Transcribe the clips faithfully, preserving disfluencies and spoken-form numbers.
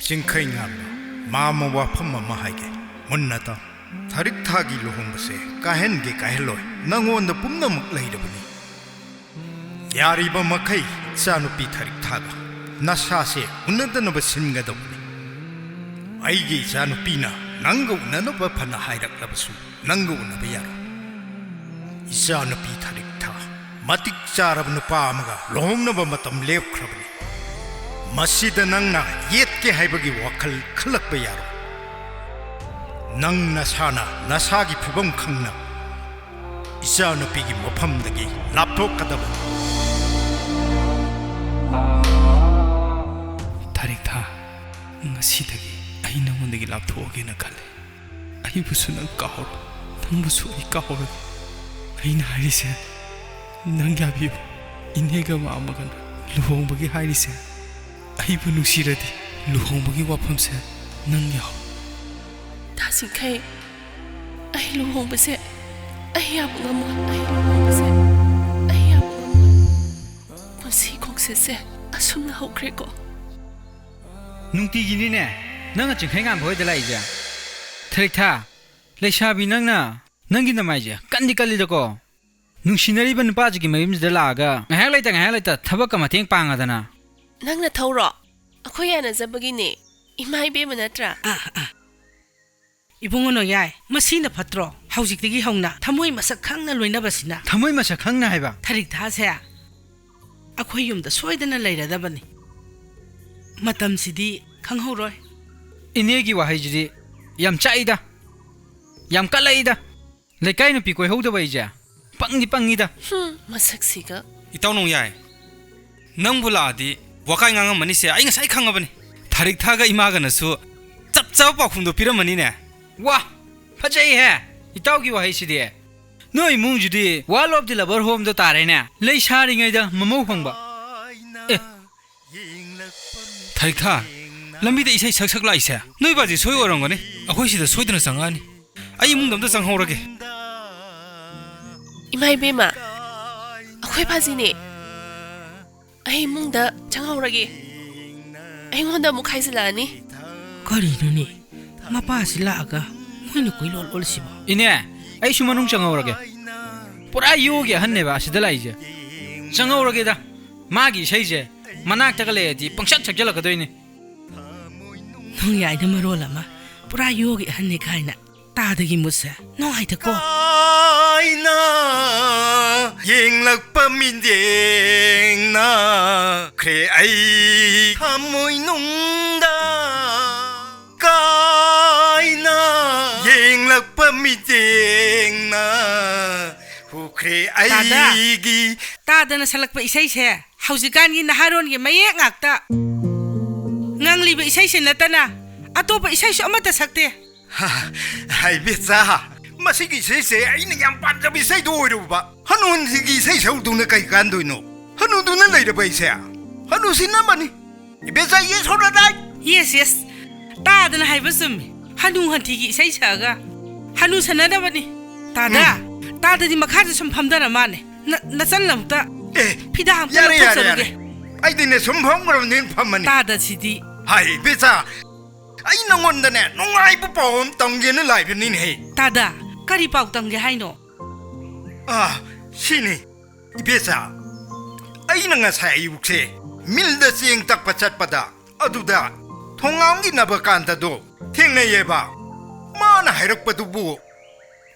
ꯆꯤꯡꯈꯩꯉꯥꯟꯕ, ꯃꯥꯃ ꯋꯥꯐꯝ ꯑꯃ ꯍꯥꯏꯒꯦ, ꯃꯨꯟꯅ ꯇꯥꯎ꯫ ꯊꯔꯤꯛꯊꯥꯒꯤ ꯂꯨꯍꯣꯡꯕꯁꯦ ꯀꯥꯏꯍꯟꯒꯦ ꯀꯥꯏꯍꯜꯂꯣꯏ, ꯅꯪꯉꯣꯟꯗ ꯄꯨꯝꯅꯃꯛ ꯂꯩꯔꯕꯅꯤ꯫ ꯌꯥꯔꯤꯕ ꯃꯈꯩ ꯏꯆꯥꯅꯨꯄꯤ ꯊꯔꯤꯛꯊꯥꯒ ꯅꯁꯥꯁꯦ ꯎꯅꯗꯅꯕ ꯁꯤꯟꯒꯗꯧꯕꯅꯤ꯫ ꯑꯩꯒꯤ ꯏꯆꯥꯅꯨꯄꯤꯅ ꯅꯪꯒ ꯎꯅꯅꯕ ꯐꯅ ꯍꯥꯏꯔꯛꯂꯕꯁꯨ, ꯅꯪꯒ ꯎꯅꯕ ꯌꯥꯔꯣꯏ꯫ ꯏꯆꯥꯅꯨꯄꯤ ꯊꯔꯤꯛꯊꯥ, ꯃꯇꯤꯛ ꯆꯥꯔꯕ ꯅꯨꯄꯥ ꯑꯃꯒ ꯂꯨꯍꯣꯡꯅꯕ ꯃꯇꯝ ꯂꯦꯞꯈ꯭ꯔꯕꯅꯤ꯫ ꯃꯁꯤꯗ ꯅꯪꯅ ꯌꯦꯠꯀꯦ ꯍꯥꯏꯕꯒꯤ ꯋꯥꯈꯜ ꯈꯜꯂꯛꯄ ꯌꯥꯔꯣꯏ꯫ ꯅꯪ ꯅꯁꯥꯅ ꯅꯁꯥꯒꯤ ꯐꯤꯕꯝ ꯈꯪꯅ ꯏꯆꯥꯅꯨꯄꯤꯒꯤ ꯃꯐꯝꯗꯒꯤ ꯂꯥꯞꯊꯣꯛꯀꯗꯕꯅꯤ꯫ ꯊꯔꯤꯛꯊꯥ, ꯉꯁꯤꯗꯒꯤ ꯑꯩ ꯅꯉꯣꯟꯗꯒꯤ ꯂꯥꯞꯊꯣꯛꯑꯒꯦꯅ ꯈꯜꯂꯦ꯫ ꯑꯩꯕꯨꯁꯨ ꯅꯪ ꯀꯥꯎꯔꯣ, ꯅꯪꯕꯨꯁꯨ ꯑꯩ ꯀꯥꯎꯔꯒꯦ꯫ ꯑꯩꯅ ꯍꯥꯏꯔꯤꯁꯦ ꯅꯪ ꯌꯥꯕꯤꯌꯨ꯫ ꯏꯅꯦꯒ ꯃꯥꯃꯒꯅ ꯂꯨꯍꯣꯡꯕꯒꯤ ꯍꯥꯏꯔꯤꯁꯦ, ꯑꯩꯕꯨ ꯅꯨꯡꯁꯤꯔꯗꯤ ꯂꯨꯍꯣꯡꯕꯒꯤ ꯋꯥꯐꯝꯁꯦ ꯅꯪ ꯌꯥꯎ꯫ ꯇꯥꯁꯤꯡꯈꯩ, ꯑꯩ ꯂꯨꯍꯣꯡꯕꯁꯦ ꯑꯩ ꯌꯥꯕ ꯉꯝꯃꯣꯏ꯫ ꯑꯩ ꯂꯨꯍꯣꯡꯕꯁꯦ ꯑꯩ ꯌꯥꯕ ꯉꯝꯃꯣꯏ꯫ ꯄꯨꯟꯁꯤ ꯈꯣꯡꯆꯠꯁꯦ ꯑꯁꯨꯝꯅ ꯍꯧꯈ꯭ꯔꯦꯀꯣ꯫ ꯅꯨꯡꯇꯤꯒꯤꯅꯤꯅꯦ ꯅꯪꯅ ꯆꯤꯡꯈꯩ ꯉꯥꯟꯕ ꯍꯣꯏꯗ ꯂꯥꯛꯏꯁꯦ꯫ ꯊꯔꯤꯛꯊꯥ, ꯂꯩꯁꯥꯕꯤ ꯅꯪꯅ ꯅꯪꯒꯤ ꯅꯃꯥꯏꯁꯦ ꯀꯟꯗꯤ ꯀꯜꯂꯤꯗꯀꯣ꯫ ꯅꯨꯡꯁꯤꯅꯔꯤꯕ ꯅꯨꯄꯥꯁꯤꯒꯤ ꯃꯌꯨꯝꯁꯤꯗ ꯂꯥꯛꯑꯒ ꯉꯥꯏꯍꯥꯛ ꯂꯩꯇ ꯉꯥꯏꯍꯥꯛ ꯂꯩꯇ ꯊꯕꯛꯀ ꯃꯇꯦꯡ ꯄꯥꯡꯉꯗꯅ꯫ ꯅꯪꯅ ꯊꯧꯔꯣ, ꯑꯩꯈꯣꯏ ꯌꯥꯅꯖꯕꯒꯤꯅꯦ꯫ ꯏꯃꯥ ꯏꯕꯦꯝꯃ ꯅꯠꯇ꯭ꯔꯥ? ꯑꯥ, ꯑꯥ꯫ ꯏꯕꯨꯡꯉꯣ ꯅꯣꯡꯌꯥꯏ, ꯃꯁꯤꯅ ꯐꯠꯇ꯭ꯔꯣ? ꯍꯧꯖꯤꯛꯇꯒꯤ ꯍꯧꯅ ꯊꯃꯣꯏ ꯃꯁꯛ ꯈꯪꯅ ꯂꯣꯏꯅꯕꯁꯤꯅ꯫ ꯊꯃꯣꯏ ꯃꯁꯛ ꯈꯪꯅ ꯍꯥꯏꯕ? ꯊꯔꯤꯛꯊꯥꯁꯦ ꯑꯩꯈꯣꯏ ꯌꯨꯝꯗ ꯁꯣꯏꯗꯅ ꯂꯩꯔꯗꯕꯅꯤ꯫ ꯃꯇꯝꯁꯤꯗꯤ ꯈꯪꯍꯧꯔꯣꯏ꯫ ꯏꯅꯦꯒꯤ ꯋꯥꯍꯩꯁꯤꯗꯤ ꯌꯥꯝ ꯆꯥꯛꯏꯗ, ꯌꯥꯝ ꯀꯜꯂꯛꯏꯗ꯫ ꯂꯩꯀꯥꯏ ꯅꯨꯄꯤ ꯀꯣꯏꯍꯧꯗꯕ ꯑꯩꯁꯦ ꯄꯪꯗꯤ ꯄꯪꯉꯤꯗ꯫ ꯍꯨꯝ, ꯃꯁꯛꯁꯤꯒ꯫ ꯏꯇꯥꯎ ꯅꯣꯡꯌꯥꯏ, ꯅꯪꯕꯨ ꯂꯥꯛꯑꯗꯤ ꯋꯥꯀꯥꯏ ꯉꯥꯡꯉꯝꯃꯅꯤꯁꯦ, ꯑꯩ ꯉꯁꯥꯏ ꯈꯪꯉꯕꯅꯤ꯫ ꯊꯔꯤꯛꯊꯥꯒ ꯏꯃꯥꯒꯅꯁꯨ ꯆꯞ ꯆꯥꯕ ꯄꯥꯎꯈꯨꯝꯗꯣ ꯄꯤꯔꯝꯃꯅꯤꯅꯦ꯫ ꯋꯥ, ꯐꯖꯩꯍꯦ ꯏꯇꯥꯎꯒꯤ ꯋꯥꯍꯩꯁꯤꯗꯤ꯫ ꯅꯣꯏ ꯏꯃꯨꯡꯁꯤꯗꯤ World of the Lover Homeꯗꯣ ꯇꯥꯔꯦꯅꯦ, ꯂꯩꯁꯥꯔꯤꯉꯩꯗ ꯃꯃꯧ ꯐꯪꯕ꯫ ꯑꯦ, ꯊꯔꯤꯛꯊꯥ, ꯂꯝꯕꯤꯗ ꯏꯁꯩ ꯁꯛ ꯁꯛ ꯂꯥꯛꯏꯁꯦ ꯅꯣꯏ ꯕꯥꯖꯤ ꯁꯣꯏ ꯑꯣꯏꯔꯝꯒꯅꯤ꯫ ꯑꯩꯈꯣꯏ ꯁꯤꯗ ꯁꯣꯏꯗꯅ ꯆꯪꯉꯛꯑꯅꯤ꯫ ꯑꯩ ꯏꯃꯨꯡꯗ ꯑꯝꯇ ꯆꯪꯍꯧꯔꯒꯦ꯫ ꯏꯃꯥ ꯏꯕꯦꯝꯃ, ꯑꯩꯈꯣꯏ ꯕꯥꯖꯤꯅꯦ꯫ ꯑꯩ ꯏꯃꯨꯡꯗ ꯆꯪꯍꯧꯔꯒꯦ꯫ ꯑꯩꯉꯣꯟꯗ ꯑꯃꯨꯛ ꯈꯥꯏꯖꯤꯜꯂꯛꯑꯅꯤ꯫ ꯀꯔꯤꯅꯣꯅꯦ? ꯃꯄꯥꯁꯤ ꯂꯥꯛꯑꯒ ꯃꯣꯏꯅ ꯀꯣꯏꯂꯣꯠ ꯂꯣꯠꯂꯤꯁꯤꯕꯣ? ꯏꯅꯦ, ꯑꯩꯁꯨ ꯃꯅꯨꯡ ꯆꯪꯍꯧꯔꯒꯦ꯫ ꯄꯨꯔꯥ ꯌꯣꯒꯤ ꯑꯍꯟꯅꯦꯕ ꯑꯁꯤꯗ ꯂꯥꯛꯏꯁꯦ꯫ ꯆꯪꯍꯧꯔꯒꯦꯗ꯫ ꯃꯥꯒꯤ ꯏꯁꯩꯁꯦ ꯃꯅꯥꯛꯇꯒ ꯂꯩꯔꯗꯤ ꯄꯪꯁꯛ ꯁꯛꯆꯜꯂꯛꯀꯗꯣꯏꯅꯦ꯫ ꯅꯣꯡꯌꯥꯏꯅ ꯃꯔꯣꯜ ꯑꯃ, ꯄꯨꯔꯥ ꯌꯣꯒꯤ ꯑꯍꯟꯅꯤ ꯀꯥꯏꯅ꯫ ꯇꯥꯗꯒꯤ ꯃꯨꯠꯁꯦ ꯅꯨꯡꯉꯥꯏꯇꯀꯣ꯫ ꯀꯥꯏꯅ ꯌꯦꯡꯂꯛꯄ ꯃꯤꯠꯌꯦꯡꯅ ꯈ꯭ꯔꯦ ꯑꯩ ꯊꯃꯣꯏꯅꯨꯡꯗ꯫ ꯀꯥꯏꯅ ꯌꯦꯡꯂꯛꯄ ꯃꯤꯠꯌꯦꯡꯅ ꯍꯨꯈ꯭ꯔꯦ ꯇꯥꯗ꯫ ꯑꯩꯒꯤ꯫ ꯇꯥꯗꯅ ꯁꯛꯂꯛꯄ ꯏꯁꯩꯁꯦ ꯍꯧꯖꯤꯛꯀꯥꯟꯒꯤ ꯅꯍꯥꯔꯣꯟꯒꯤ ꯃꯌꯦꯛ ꯉꯥꯛꯇ꯫ ꯉꯪꯂꯤꯕ ꯏꯁꯩꯁꯦ ꯅꯠꯇꯅ ꯑꯇꯣꯞꯄ ꯏꯁꯩꯁꯨ ꯑꯃꯠꯇ ꯁꯛꯇꯦ꯫ ꯍꯥ, ꯍꯥꯏ ꯕꯦꯆꯥ, ꯃꯁꯤꯒꯤ ꯏꯁꯩꯁꯦ ꯑꯩꯅ ꯌꯥꯝ ꯄꯥꯝꯖꯕ ꯏꯁꯩꯗꯣ ꯑꯣꯏꯔꯨꯕ꯫ ꯍꯅꯨ ꯍꯟꯊꯤꯒꯤ ꯏꯁꯩ ꯁꯛꯎꯗꯨꯅ ꯀꯩ ꯀꯥꯟꯗꯣꯏꯅꯣ? ꯍꯅꯨꯗꯨꯅ ꯂꯩꯔꯕ ꯑꯩꯁꯦ ꯍꯅꯨꯁꯤꯟꯅꯕꯅꯤ꯫ ꯏꯕꯦꯆꯥ, yes or right? Yes, yes. ꯇꯥꯗꯅ ꯍꯥꯏꯕ ꯆꯨꯝꯃꯤ꯫ ꯍꯅꯨ ꯍꯟꯊꯤꯒꯤ ꯏꯁꯩ ꯁꯛꯑꯒ ꯍꯅꯨ ꯁꯟꯅꯗꯕꯅꯤ꯫ ꯇꯥꯗ, ꯎꯝ꯫ ꯇꯥꯗꯗꯤ ꯃꯈꯥꯗ ꯁꯨꯝ ꯐꯝꯗꯔ ꯃꯥꯅꯦ꯫ ꯅ-, ꯅꯆꯜ ꯑꯝꯇ ꯑꯦ, ꯐꯤꯗꯥ ꯑꯝꯇ ꯌꯥꯔꯦ, ꯌꯥꯔꯦ, ꯂꯧꯊꯣꯛꯆꯔꯨꯒꯦ꯫ ꯌꯥꯔꯦ꯫ ꯑꯩꯗꯤꯅꯦ ꯁꯨꯝ ꯐꯝꯈ꯭ꯔꯕꯅꯤꯅ ꯐꯝꯃꯅꯤ꯫ ꯇꯥꯗ ꯁꯤꯗꯤ꯫ ꯍꯥꯏ ꯏꯕꯦꯆꯥ, ꯑꯩ ꯅꯉꯣꯟꯗꯅꯦ ꯅꯨꯡꯉꯥꯏꯕ ꯄꯥꯎ ꯑꯃ ꯇꯝꯒꯦꯅ ꯂꯥꯛꯏꯕꯅꯤꯅꯦꯍꯦ꯫ ꯇꯥꯗ, ꯀꯔꯤ ꯄꯥꯎ ꯇꯝꯒꯦ ꯍꯥꯏꯅꯣ? ꯑꯥ, ꯁꯤꯅꯤ꯫ ꯏꯕꯦꯆꯥ, ꯑꯩꯅ ꯉꯁꯥꯏ ꯑꯌꯨꯛꯁꯦ ꯃꯤꯜꯗ ꯆꯦꯡ ꯇꯛꯄ ꯆꯠꯄꯗ, ꯑꯗꯨꯗ ꯊꯣꯡꯒꯥꯝꯒꯤ ꯅꯕꯀꯥꯟꯇꯗꯣ ꯊꯦꯡꯅꯩꯌꯦꯕ꯫ ꯃꯥꯅ ꯍꯥꯏꯔꯛꯄꯗꯨꯕꯨ,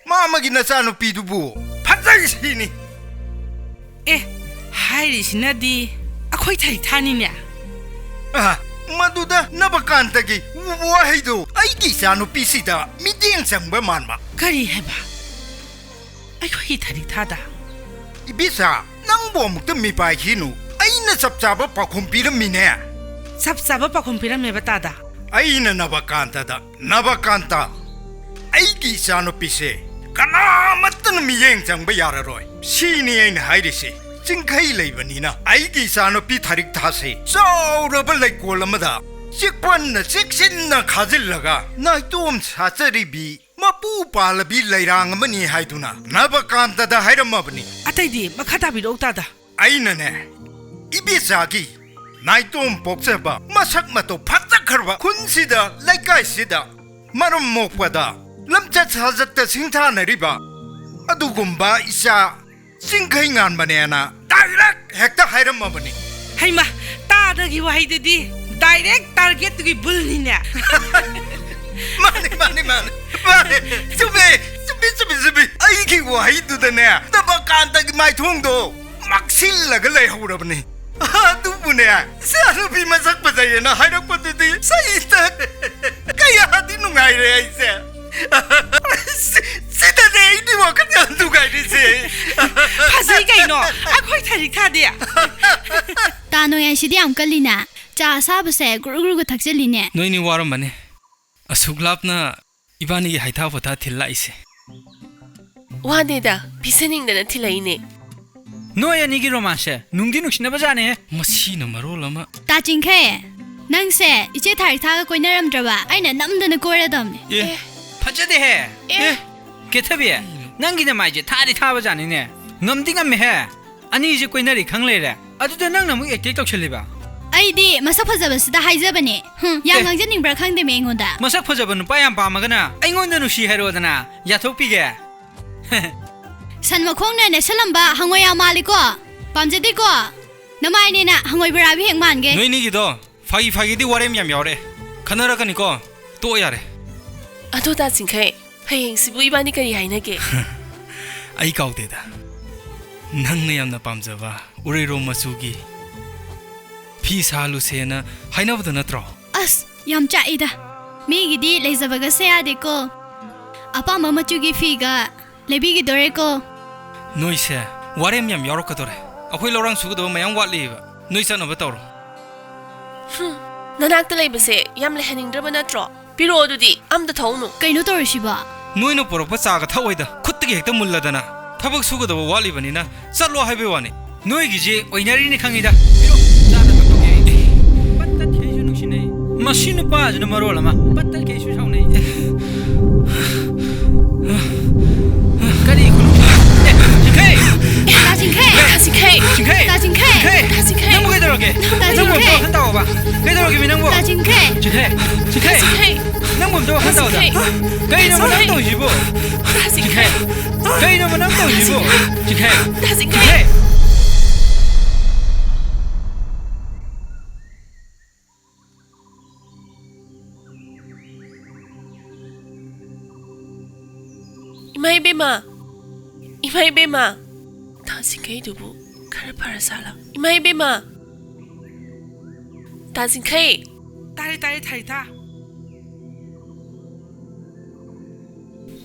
ꯃꯥꯃꯒꯤ ꯅꯆꯥꯅꯨꯄꯤꯗꯨꯕꯨ ꯐꯖꯩ ꯁꯤꯅꯤ꯫ ꯑꯦ, ꯍꯥꯏꯔꯤꯁꯤꯅꯗꯤ ꯑꯩꯈꯣꯏ ꯊꯔꯤꯛ ꯊꯥꯅꯤꯅꯦ꯫ ꯑ, ꯃꯗꯨꯗ ꯅꯕꯀꯥꯟꯇꯒꯤ ꯎꯕ ꯋꯥꯍꯩꯗꯨ ꯑꯩꯒꯤ ꯏꯆꯥꯅꯨꯄꯤꯁꯤꯗ ꯃꯤꯠꯌꯦꯡ ꯆꯪꯕ ꯃꯥꯟꯕ꯫ ꯀꯔꯤ ꯍꯥꯏꯕ? ꯑꯩꯈꯣꯏꯒꯤ ꯊꯔꯤꯛ ꯊꯥꯗ? ꯏꯕꯦꯆꯥ, ꯅꯪꯕꯨ ꯑꯃꯨꯛꯇ ꯃꯤꯄꯥꯏꯈꯤꯅꯨ꯫ ꯑꯩꯅ ꯆꯞ ꯆꯥꯕ ꯄꯥꯎꯈꯨꯝ ꯄꯤꯔꯝꯃꯤꯅꯦ꯫ ꯆꯞ ꯆꯥꯕ ꯄꯥꯎꯈꯨꯝ ꯄꯤꯔꯝꯃꯦꯕ ꯇꯥꯗ꯫ ꯑꯩꯅ ꯅꯕꯀꯥꯟꯇꯗ, "ꯅꯕꯀꯥꯟꯇ, ꯑꯩꯒꯤ ꯏꯆꯥꯅꯨꯄꯤꯁꯦ ꯀꯅꯥꯃꯠꯇꯅ ꯃꯤꯠꯌꯦꯡ ꯆꯪꯕ ꯌꯥꯔꯔꯣꯏ꯫ ꯁꯤꯅꯤ ꯑꯩꯅ ꯍꯥꯏꯔꯤꯁꯦ꯫ ꯆꯤꯡꯈꯩ ꯂꯩꯕꯅꯤꯅ ꯑꯩꯒꯤ ꯏꯆꯥꯅꯨꯄꯤ ꯊꯔꯤꯛ ꯊꯥꯁꯦ ꯆꯥꯎꯔꯕ ꯂꯩꯀꯣꯜ ꯑꯃꯗ ꯆꯦꯛꯄꯟꯅ ꯆꯦꯛꯁꯤꯟꯅ ꯈꯥꯖꯤꯜꯂꯒ ꯅꯥꯏꯇꯣꯝ ꯁꯥꯠꯆꯔꯤꯕꯤ ꯃꯄꯨ ꯄꯥꯜꯂꯕꯤ ꯂꯩꯔꯥꯡ ꯑꯃꯅꯤ" ꯍꯥꯏꯗꯨꯅ ꯅꯕꯀꯥꯟꯇꯗ ꯍꯥꯏꯔꯝꯃꯕꯅꯤ꯫ ꯑꯇꯩꯗꯤ ꯃꯈꯥ ꯇꯥꯕꯤꯔꯛꯎ ꯇꯥꯗ꯫ ꯑꯩꯅꯅꯦ, ꯏꯕꯦꯆꯥꯒꯤ ꯅꯥꯏꯇꯣꯝ ꯄꯣꯛꯆꯕ, ꯃꯁꯛ ꯃꯇꯧ ꯐꯖꯈ꯭ꯔꯕ, ꯈꯨꯟꯁꯤꯗ, ꯂꯩꯀꯥꯏꯁꯤꯗ ꯃꯔꯝ ꯃꯣꯛꯄꯗ ꯂꯝꯆꯠ ꯁꯥꯖꯠꯇ ꯁꯤꯡꯊꯥꯅꯔꯤꯕ ꯑꯗꯨꯒꯨꯝꯕ ꯏꯆꯥ ꯆꯤꯡꯈꯩ ꯉꯥꯟꯕꯅꯦꯅ ꯗꯥꯏꯔꯦꯛ ꯍꯦꯛꯇ ꯍꯥꯏꯔꯝꯃꯕꯅꯤ꯫ ꯍꯩꯃ, ꯇꯥꯗꯒꯤ ꯋꯥꯍꯩꯗꯗꯤ ꯗꯥꯏꯔꯦꯛ ꯇꯥꯔꯒꯦꯠꯇꯨꯒꯤ ꯕꯨꯜꯅꯤꯅꯦ꯫ ꯃꯥꯅꯤ, ꯃꯥꯅꯤ, ꯃꯥꯅꯤ, ꯃꯥꯅꯤ꯫ ꯆꯨꯝꯃꯦ, ꯆꯨꯝꯃꯤ, ꯆꯨꯝꯃꯤ, ꯆꯨꯝꯃꯤ꯫ ꯑꯩꯒꯤ ꯋꯥꯍꯩꯗꯨꯗꯅꯦ ꯅꯕꯀꯥꯟꯇꯒꯤ ꯃꯥꯏꯊꯣꯡꯗꯣ ꯃꯛꯁꯤꯜꯂꯒ ꯂꯩꯍꯧꯔꯕꯅꯤ꯫ ꯑꯗꯨꯕꯨꯅꯦ, ꯏꯆꯥꯅꯨꯄꯤ ꯃꯁꯛ ꯐꯖꯩꯌꯦꯅ ꯍꯥꯏꯔꯛꯄꯗꯨꯗꯤ ꯁꯩꯇ ꯀꯌꯥꯗꯤ ꯅꯨꯡꯉꯥꯏꯔꯦ ꯑꯩꯁꯦ꯫ ꯁꯤ-, ꯁꯤꯗꯅꯦ ꯑꯩꯗꯤ ꯋꯥꯈꯜ ꯌꯥꯝ ꯅꯨꯡꯉꯥꯏꯔꯤꯁꯦ꯫ ꯐꯖꯩ ꯀꯩꯅꯣ, ꯑꯩꯈꯣꯏ ꯊꯔꯤꯛ ꯊꯥꯗꯦ꯫ ꯇꯥ ꯅꯣꯡꯌꯥꯏꯁꯤꯗꯤ ꯌꯥꯝ ꯀꯜꯂꯤꯅꯦ꯫ ꯆꯥ ꯑꯁꯥꯕꯁꯦ ꯒꯨꯔꯨ ꯒꯨꯔꯨꯒ ꯊꯛꯆꯜꯂꯤꯅꯦ꯫ ꯅꯣꯏꯅꯤ ꯋꯥꯔꯝꯃꯅꯤ꯫ ꯑꯁꯨꯛ ꯂꯥꯞꯅ ꯏꯕꯥꯅꯤꯒꯤ ꯍꯩꯊꯥ ꯄꯣꯊꯥ ꯊꯤꯜ ꯂꯥꯛꯏꯁꯦ꯫ ꯋꯥꯗꯦꯗ, ꯄꯤꯖꯅꯤꯡꯗꯅ ꯊꯤꯜꯂꯛꯏꯅꯦ꯫ ꯅꯣꯏ ꯑꯅꯤꯒꯤ ꯔꯣꯃꯥꯟꯁꯁꯦ ꯅꯨꯡꯗꯤ ꯅꯨꯡꯁꯤꯅꯕ ꯖꯥꯠꯅꯦꯍꯦ꯫ ꯃꯁꯤꯅ ꯃꯔꯣꯜ ꯑꯃ꯫ ꯇꯥ ꯆꯤꯡꯈꯩ, ꯅꯪꯁꯦ ꯏꯆꯦ ꯊꯥꯔꯤꯛꯊꯥꯒ ꯀꯣꯏꯅꯔꯝꯗ꯭ꯔꯕ? ꯑꯩꯅ ꯅꯝꯗꯅ ꯀꯣꯏꯔꯗꯝꯅꯦ꯫ ꯑꯦ, ꯑꯦ꯫ ꯐꯖꯗꯦꯍꯦ꯫ ꯑꯦ꯫ ꯑꯦ, ꯀꯦꯊꯕꯤ, ꯅꯪꯒꯤꯅ ꯃꯥꯏꯁꯦ ꯊꯥꯗꯤ ꯊꯥꯕ ꯖꯥꯠꯅꯤꯅꯦ꯫ ꯉꯝꯗꯤ ꯉꯝꯃꯦꯍꯦ꯫ ꯑꯅꯤꯁꯦ ꯀꯣꯏꯅꯔꯤ ꯈꯪ ꯂꯩꯔꯦ꯫ ꯑꯗꯨꯗ ꯅꯪꯅ ꯑꯃꯨꯛ ꯑꯦꯇꯦꯛ ꯇꯧꯁꯜꯂꯤꯕ? ꯑꯩꯗꯤ ꯃꯁꯛ ꯐꯖꯕꯁꯤꯗ ꯍꯥꯏꯖꯕꯅꯦ꯫ ꯍꯨꯝ, ꯌꯥꯝ ꯑꯦ꯫ ꯉꯥꯡꯖꯅꯤꯡꯕ꯭ꯔꯥ ꯈꯪꯗꯦꯃꯦ ꯑꯩꯉꯣꯟꯗ꯫ ꯃꯁꯛ ꯐꯖꯕ ꯅꯨꯄꯥ ꯌꯥꯝ ꯄꯥꯝꯃꯒꯅ ꯑꯩꯉꯣꯟꯗ ꯅꯨꯡꯁꯤ ꯍꯥꯏꯔꯛꯑꯣꯗꯅ, ꯌꯥꯊꯣꯛꯄꯤꯒꯦ꯫ ꯁꯟ ꯃꯈꯣꯡꯅ ꯅꯦꯠꯁꯜꯂꯝꯕ ꯍꯪꯉꯣꯏ ꯌꯥꯝ ꯃꯥꯜꯂꯤꯀꯣ꯫ ꯄꯥꯝꯖꯗꯦꯀꯣ꯫ ꯅꯃꯥꯏꯅꯦꯅ ꯍꯪꯉꯣꯏ ꯕꯣꯔꯥꯕꯤ ꯍꯦꯛ ꯃꯥꯟꯒꯦ꯫ ꯅꯣꯏꯅꯤꯒꯤꯗꯣ ꯐꯥꯒꯤ ꯐꯥꯒꯤꯗꯤ ꯋꯥꯔꯦꯝ ꯌꯥꯝ ꯌꯥꯎꯔꯦ꯫ ꯈꯟꯅꯔꯛꯀꯅꯤꯀꯣ꯫ ꯇꯣꯛꯑꯣ ꯌꯥꯔꯦ꯫ ꯑꯗꯣ ꯇꯥ ꯆꯤꯡꯈꯩ, ꯍꯌꯦꯡꯁꯤꯕꯨ ꯏꯕꯥꯅꯤ ꯀꯔꯤ ꯍꯥꯏꯅꯒꯦ? ꯑꯩ ꯀꯥꯎꯗꯦꯗ꯫ ꯅꯪꯅ ꯌꯥꯝꯅ ꯄꯥꯝꯖꯕ ꯎꯔꯩꯔꯣꯝ ꯃꯆꯨꯒꯤ ꯐꯤ ꯁꯥꯍꯜꯂꯨꯁꯦꯅ ꯍꯥꯏꯅꯕꯗꯣ ꯅꯠꯇ꯭ꯔꯣ? ꯑꯁ, ꯌꯥꯝ ꯆꯥꯛꯏꯗ꯫ ꯃꯤꯒꯤꯗꯤ ꯂꯩꯖꯕꯒꯁꯦ ꯌꯥꯗꯦꯀꯣ꯫ ꯑꯄꯥꯝꯕ ꯃꯆꯨꯒꯤ ꯐꯤꯒ ꯂꯩꯕꯤꯒꯤꯗꯣꯔꯦꯀꯣ꯫ ꯅꯣꯏꯁꯦ ꯋꯥꯔꯦꯝ ꯌꯥꯝ ꯌꯥꯎꯔꯛꯀꯗꯣꯔꯦ꯫ ꯑꯩꯈꯣꯏ ꯂꯧꯔꯥꯡ ꯁꯨꯒꯗꯕ ꯃꯌꯥꯝ ꯋꯥꯠꯂꯤꯕ꯫ ꯅꯣꯏ ꯆꯠꯅꯕ ꯇꯧꯔꯣ꯫ ꯍꯨꯝ, ꯅꯅꯥꯛꯇ ꯂꯩꯕꯁꯦ ꯌꯥꯝ ꯂꯩꯍꯟꯅꯤꯡꯗ꯭ꯔꯕ ꯅꯠꯇ꯭ꯔꯣ? ꯄꯤꯔꯛꯑꯣ ꯑꯗꯨꯗꯤ, ꯑꯝꯇ ꯊꯧꯅꯨ꯫ ꯀꯩꯅꯣ ꯇꯧꯔꯤꯁꯤꯕꯣ? ꯅꯣꯏꯅ ꯄꯨꯔꯛꯄ ꯆꯥꯒ ꯊꯛꯑꯣꯏꯗ, ꯈꯨꯠꯇꯒꯤ ꯍꯦꯛꯇ ꯃꯨꯜꯂꯗꯅ꯫ ꯊꯕꯛ ꯁꯨꯒꯗꯕ ꯋꯥꯠꯂꯤꯕꯅꯤꯅ ꯆꯠꯂꯣ ꯍꯥꯏꯕꯩ ꯋꯥꯅꯤ꯫ ꯅꯣꯏꯒꯤꯁꯦ ꯑꯣꯏꯅꯔꯤꯅꯤ ꯈꯪꯉꯤꯗ꯫ ꯄꯤꯔꯛꯑꯣ, ꯆꯥꯗ ꯊꯛꯄꯒꯤ ꯑꯩ ꯄꯠ ꯇꯠꯈꯩꯁꯨ ꯅꯨꯡꯁꯤꯅꯩ꯫ ꯃꯁꯤ ꯅꯨꯄꯥꯁꯤꯅ ꯃꯔꯣꯜ ꯑꯃ ꯄꯠ ꯇꯠꯈꯩꯁꯨ ꯁꯥꯎꯅꯩ꯫ ꯀꯔꯤ ꯈꯨꯅꯨꯡ? ꯑꯦ, ꯆꯤꯡꯈꯩ! ꯇꯥ ꯆꯤꯡꯈꯩ! ꯇꯥ ꯆꯤꯡꯈꯩ! ꯆꯤꯡꯈꯩ! ꯇꯥ ꯆꯤꯡꯈꯩ! ꯆꯤꯡꯈꯩ! ꯇꯥ ꯆꯤꯡꯈꯩ! ꯅꯪꯕꯨ ꯀꯩꯗꯧꯔꯒꯦ? ꯇꯥ ꯅꯪꯕꯨ? ꯀꯩꯗꯧꯔꯒꯦ ꯃꯤ ꯅꯪꯕꯨ? ꯇꯥ ꯆꯤꯡꯈꯩ! ꯆꯤꯡꯈꯩ! ꯆꯤꯡꯈꯩ! ꯆꯤꯡꯈꯩ! ꯅꯪꯕꯨ ꯑꯝꯇ ꯋꯥꯈꯜ ꯇꯥꯎꯗ꯫ ꯇꯥ ꯆꯤꯡꯈꯩ! ꯀꯩꯅꯣꯕ ꯅꯪ ꯇꯧꯔꯤꯁꯤꯕꯨ? ꯇꯥ ꯆꯤꯡꯈꯩ! ꯆꯤꯡꯈꯩ! ꯀꯩꯅꯣꯕ ꯅꯪ ꯇꯧꯔꯤꯁꯤꯕꯨ? ꯆꯤꯡꯈꯩ! ꯇꯥ ꯆꯤꯡꯈꯩ! ꯆꯤꯡꯈꯩ! ꯏꯃꯥ ꯏꯕꯦꯝꯃ! ꯏꯃꯥ ꯏꯕꯦꯝꯃ! ꯇꯥ ꯆꯤꯡꯈꯩꯗꯨꯕꯨ ꯈꯔ ꯐꯔ ꯖꯥꯠꯂꯥ? ꯏꯃꯥ ꯏꯕꯦꯝꯃ! ꯇꯥ ꯆꯤꯡꯈꯩ! ꯇꯥꯔꯦ, ꯇꯥꯔꯦ, ꯊꯥꯔꯤꯛꯊꯥ꯫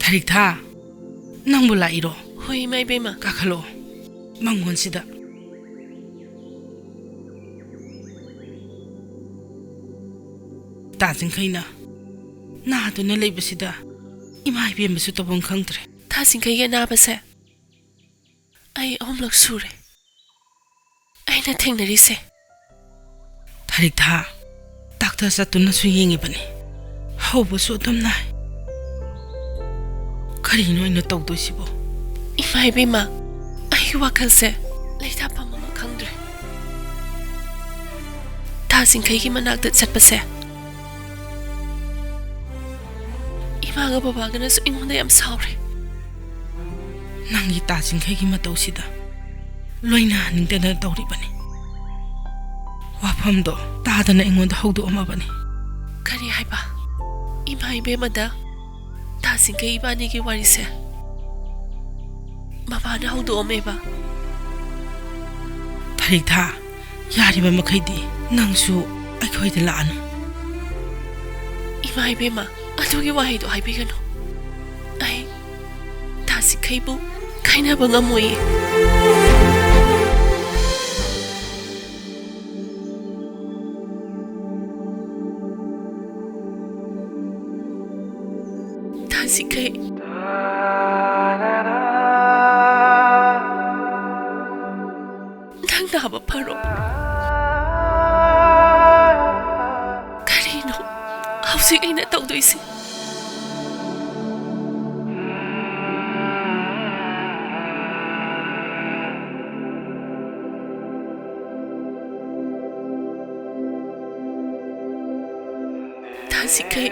ꯊꯥꯔꯤꯛꯊꯥ, ꯅꯪꯕꯨ ꯂꯥꯛꯏꯔꯣ? ꯍꯣꯏ, ꯏꯃꯥ ꯏꯕꯦꯝꯃ꯫ ꯀꯥꯈꯠꯂꯛꯑꯣ, ꯃꯉꯣꯟꯁꯤꯗ꯫ ꯇꯥ ꯆꯤꯡꯈꯩꯅ ꯅꯥꯗꯨꯅ ꯂꯩꯕꯁꯤꯗ ꯏꯃꯥ ꯏꯕꯦꯝꯃꯁꯨ ꯇꯧꯐꯝ ꯈꯪꯗ꯭ꯔꯦ꯫ ꯇꯥ ꯆꯤꯡꯈꯩꯒꯤ ꯑꯅꯥꯕꯁꯦ ꯑꯩ ꯑꯍꯨꯝꯂꯛ ꯁꯨꯔꯦ ꯑꯩꯅ ꯊꯦꯡꯅꯔꯤꯁꯦ꯫ ꯊꯥꯔꯤꯛꯊꯥ, ꯗꯥꯛꯇꯔ ꯆꯠꯇꯨꯅꯁꯨ ꯌꯦꯡꯉꯤꯕꯅꯤ, ꯍꯧꯕꯁꯨ ꯑꯗꯨꯝ ꯅꯥꯏ꯫ ꯀꯔꯤꯅꯣ ꯑꯩꯅ ꯇꯧꯗꯣꯏꯁꯤꯕꯣ? ꯏꯃꯥ ꯏꯕꯦꯝꯃ, ꯑꯩꯒꯤ ꯋꯥꯈꯜꯁꯦ ꯂꯩꯊꯥꯐꯝ ꯑꯃ ꯈꯪꯗ꯭ꯔꯦ꯫ ꯇꯥ ꯆꯤꯡꯈꯩꯒꯤ ꯃꯅꯥꯛꯇ ꯆꯠꯄꯁꯦ ꯏꯃꯥꯒ ꯕꯕꯥꯒꯅꯁꯨ ꯑꯩꯉꯣꯟꯗ ꯌꯥꯝ ꯁꯥꯎꯔꯦ꯫ ꯅꯪꯒꯤ ꯇꯥ ꯆꯤꯡꯈꯩꯒꯤ ꯃꯇꯧꯁꯤꯗ ꯂꯣꯏꯅꯍꯟꯅꯤꯡꯗꯅ ꯇꯧꯔꯤꯕꯅꯤ꯫ ꯋꯥꯐꯝꯗꯣ ꯇꯥꯗꯅ ꯑꯩꯉꯣꯟꯗ ꯍꯧꯗꯣꯛꯑꯝꯃꯕꯅꯤ꯫ ꯀꯔꯤ ꯍꯥꯏꯕ? ꯏꯃꯥ ꯏꯕꯦꯝꯃꯗ ꯇꯥ ꯆꯤꯡꯈꯩ ꯏꯕꯥꯅꯤꯒꯤ ꯋꯥꯔꯤꯁꯦ ꯕꯕꯥꯅ ꯍꯧꯗꯣꯛꯑꯝꯃꯦꯕ? ꯊꯥꯔꯤꯛꯊꯥ, ꯌꯥꯔꯤꯕ ꯃꯈꯩꯗꯤ ꯅꯪꯁꯨ ꯑꯩꯈꯣꯏꯗ ꯂꯥꯛꯑꯅꯨ꯫ ꯏꯃꯥ ꯏꯕꯦꯝꯃ, ꯑꯗꯨꯒꯤ ꯋꯥꯍꯩꯗꯣ ꯍꯥꯏꯕꯤꯒꯅꯨ꯫ ꯑꯩ ꯇꯥ ꯆꯤꯡꯈꯩꯕꯨ ꯀꯥꯏꯅꯕ ꯉꯝꯃꯣꯏꯌꯦ꯫ ꯇꯥ ꯆꯤꯡꯈꯩ꯫ ꯅꯪ ꯅꯥꯕ ꯐꯔꯣ꯫ ꯀꯔꯤꯅꯣ ꯍꯧꯖꯤꯛ ꯑꯩꯅ ꯇꯧꯗꯣꯏꯁꯦ? ꯁꯤꯈꯩ꯫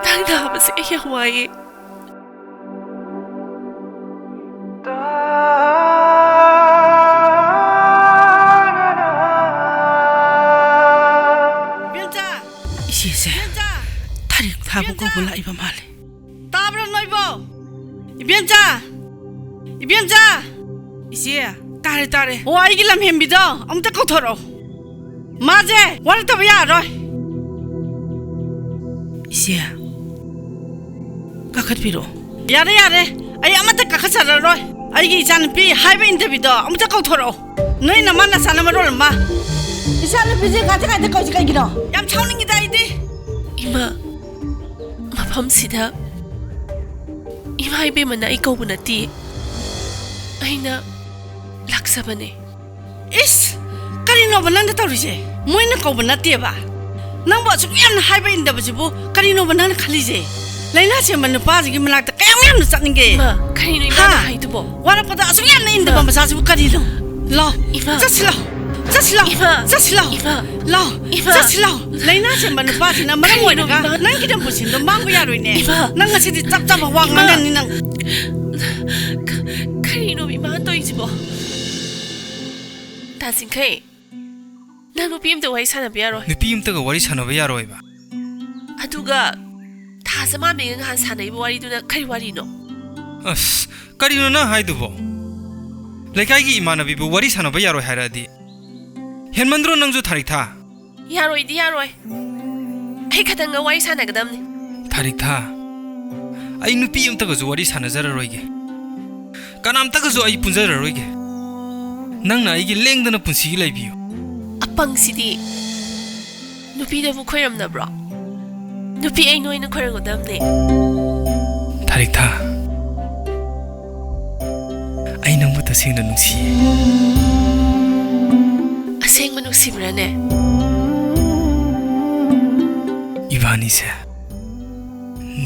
ꯅꯪ ꯅꯥꯕꯁꯦ ꯑꯩ ꯌꯥꯝ ꯋꯥꯏꯌꯦ꯫ ꯏꯕꯦꯝꯆꯥ! ꯏꯆꯦꯁꯦ ꯏꯕꯦꯝꯆꯥ! ꯊꯥꯔꯤꯛ ꯊꯥꯕ ꯏꯕꯦꯝꯆꯥ! ꯀꯧꯕ ꯂꯥꯛꯏꯕ ꯃꯥꯜꯂꯦ꯫ ꯇꯥꯕ꯭ꯔꯣ ꯅꯣꯏꯕꯣ? ꯏꯕꯦꯝꯆꯥ! ꯏꯕꯦꯝꯆꯥ! ꯏꯆꯦ, ꯇꯥꯔꯦ, ꯇꯥꯔꯦ꯫ ꯑꯣ, ꯑꯩꯒꯤ ꯂꯝꯍꯦꯟꯕꯤꯗꯣ ꯑꯃꯨꯛꯇ ꯀꯧꯊꯣꯔꯛꯑꯣ꯫ ꯃꯥꯁꯦ ꯋꯥꯔꯛꯇꯕ ꯌꯥꯔꯔꯣꯏ꯫ ꯏꯆꯦ, ꯀꯥꯈꯠꯄꯤꯔꯛꯑꯣ꯫ ꯌꯥꯔꯦ, ꯌꯥꯔꯦ꯫ ꯑꯩ ꯑꯃꯠꯇ ꯀꯥꯈꯠꯆꯔꯔꯣꯏ꯫ ꯑꯩꯒꯤ ꯏꯆꯥꯅꯨꯄꯤ ꯍꯥꯏꯕ ꯏꯟꯗꯕꯤꯗꯣ ꯑꯃꯨꯛꯇ ꯀꯧꯊꯣꯔꯛꯑꯣ꯫ ꯅꯣꯏ ꯅꯃꯥ ꯅꯆꯥꯅ ꯃꯔꯣꯜ ꯑꯃ꯫ ꯏꯆꯥꯅꯨꯄꯤꯁꯦ ꯉꯥꯏꯇ ꯉꯥꯏꯇ ꯀꯧꯏꯁꯦ ꯀꯩꯒꯤꯅꯣ? ꯌꯥꯝ ꯁꯥꯎꯅꯤꯡꯉꯤꯗ ꯑꯩꯗꯤ꯫ ꯏꯃꯥ, ꯃꯐꯝꯁꯤꯗ ꯏꯃꯥ ꯏꯕꯦꯝꯃꯅ ꯑꯩ ꯀꯧꯕ ꯅꯠꯇꯦ꯫ ꯑꯩꯅ ꯂꯥꯛꯆꯕꯅꯦ꯫ ꯏꯁ! ꯀꯔꯤꯅꯣꯕ ꯅꯪꯅ ꯇꯧꯔꯤꯁꯦ? ꯃꯣꯏꯅ ꯀꯧꯕ ꯅꯠꯇꯦꯕ꯫ ꯅꯪꯕꯨ ꯑꯁꯨꯛ ꯌꯥꯝꯅ ꯍꯥꯏꯕ ꯏꯟꯗꯕꯁꯤꯕꯨ ꯀꯔꯤꯅꯣꯕ ꯅꯪꯅ ꯈꯜꯂꯤꯁꯦ? ꯂꯥꯏꯅꯥ ꯆꯦꯟꯕ ꯅꯨꯄꯥꯁꯤꯒꯤ ꯃꯅꯥꯛꯇ ꯀꯌꯥꯝ ꯌꯥꯝꯅ ꯆꯠꯅꯤꯡꯒꯦ? ꯏꯃꯥ, ꯀꯔꯤꯅꯣ ꯏꯃꯥꯅ ꯍꯥ? ꯍꯥꯏꯗꯨꯕꯣ? ꯋꯥꯔꯛꯄꯗ ꯑꯁꯨꯛ ꯌꯥꯝꯅ ꯏꯟꯗꯕ ꯏꯃꯥ꯫ ꯃꯆꯥꯁꯤꯕꯨ ꯀꯔꯤꯅꯣ? ꯂꯥꯎ, ꯏꯃꯥ꯫ ꯆꯠꯁꯤ ꯂꯥꯎ, ꯆꯠꯁꯤ ꯂꯥꯎ, ꯏꯃꯥ꯫ ꯆꯠꯁꯤ ꯂꯥꯎ, ꯏꯃꯥ꯫ ꯂꯥꯎ, ꯏꯃꯥ꯫ ꯆꯠꯁꯤ ꯂꯥꯎ꯫ ꯂꯥꯏꯅꯥ ꯆꯦꯟꯕ ꯅꯨꯄꯥꯁꯤꯅ ꯃꯔꯝ ꯀꯔꯤꯅꯣ ꯑꯣꯏꯔꯒ ꯏꯃꯥ? ꯅꯪꯒꯤ ꯅꯄꯨꯟꯁꯤꯗꯣ ꯃꯥꯡꯕ ꯌꯥꯔꯣꯏꯅꯦ꯫ ꯏꯃꯥ꯫ ꯅꯪ ꯉꯁꯤꯗꯤ ꯆꯞ ꯆꯥꯕ ꯋꯥ ꯏꯃꯥ꯫ ꯉꯥꯡꯉꯅꯤ ꯅꯪ꯫ ꯀ-, ꯀꯔꯤꯅꯣ ꯏꯃꯥꯅ ꯇꯧꯔꯤꯁꯤꯕꯣ? ꯇꯥꯁꯤꯡꯈꯩ, ꯅꯪ ꯅꯨꯄꯤ ꯑꯝꯇ ꯋꯥꯔꯤ ꯁꯥꯟꯅꯕ ꯌꯥꯔꯣꯏ꯫ ꯅꯨꯄꯤ ꯑꯝꯇꯒ ꯋꯥꯔꯤ ꯁꯥꯟꯅꯕ ꯌꯥꯔꯣꯏꯕ? ꯑꯗꯨꯒ ꯊꯥꯖ ꯃꯥꯟꯕꯤꯒ ꯅꯍꯥꯟ ꯁꯥꯟꯅꯩꯕ ꯋꯥꯔꯤꯗꯨꯅ ꯀꯔꯤ ꯋꯥꯔꯤꯅꯣ? ꯑꯁ, ꯀꯔꯤꯅꯣ ꯅꯪ ꯍꯥꯏꯗꯨꯕꯣ? ꯂꯩꯀꯥꯏꯒꯤ ꯏꯃꯥꯟꯅꯕꯤꯕꯨ ꯋꯥꯔꯤ ꯁꯥꯟꯅꯕ ꯌꯥꯔꯣꯏ ꯍꯥꯏꯔꯛꯑꯗꯤ ꯍꯦꯟꯃꯟꯗ꯭ꯔꯣ ꯅꯪꯁꯨ, ꯊꯥꯔꯤꯛꯊꯥ? ꯌꯥꯔꯣꯏꯗꯤ ꯌꯥꯔꯣꯏ꯫ ꯑꯩ ꯈꯇꯪꯒ ꯋꯥꯔꯤ ꯁꯥꯟꯅꯒꯗꯕꯅꯤ꯫ ꯊꯥꯔꯤꯛꯊꯥ, ꯑꯩ ꯅꯨꯄꯤ ꯑꯝꯇꯒꯁꯨ ꯋꯥꯔꯤ ꯁꯥꯟꯅꯖꯔꯔꯣꯏꯒꯦ꯫ ꯀꯅꯥꯝꯇꯒꯁꯨ ꯑꯩ ꯄꯨꯟꯖꯔꯔꯣꯏꯒꯦ꯫ ꯅꯪꯅ ꯑꯩꯒꯤ ꯂꯦꯡꯗꯅ ꯄꯨꯟꯁꯤꯒꯤ ꯂꯩꯕꯤꯌꯨ꯫ ꯑꯄꯪꯁꯤꯗꯤ ꯅꯨꯄꯤꯗꯕꯨ ꯈꯣꯏꯔꯝꯅꯕ꯭ꯔꯣ? ꯅꯨꯄꯤ ꯑꯩ ꯅꯣꯏꯅ ꯈꯣꯏꯔꯝꯒꯗꯕꯅꯦ꯫ ꯊꯥꯔꯤꯛꯊꯥ, ꯑꯩ ꯅꯪꯕꯨ ꯇꯁꯦꯡꯅ ꯅꯨꯡꯁꯤꯌꯦ꯫ ꯑꯁꯦꯡꯕ ꯅꯨꯡꯁꯤꯕ꯭ꯔꯥꯅꯦ? ꯏꯕꯥꯅꯤꯁꯦ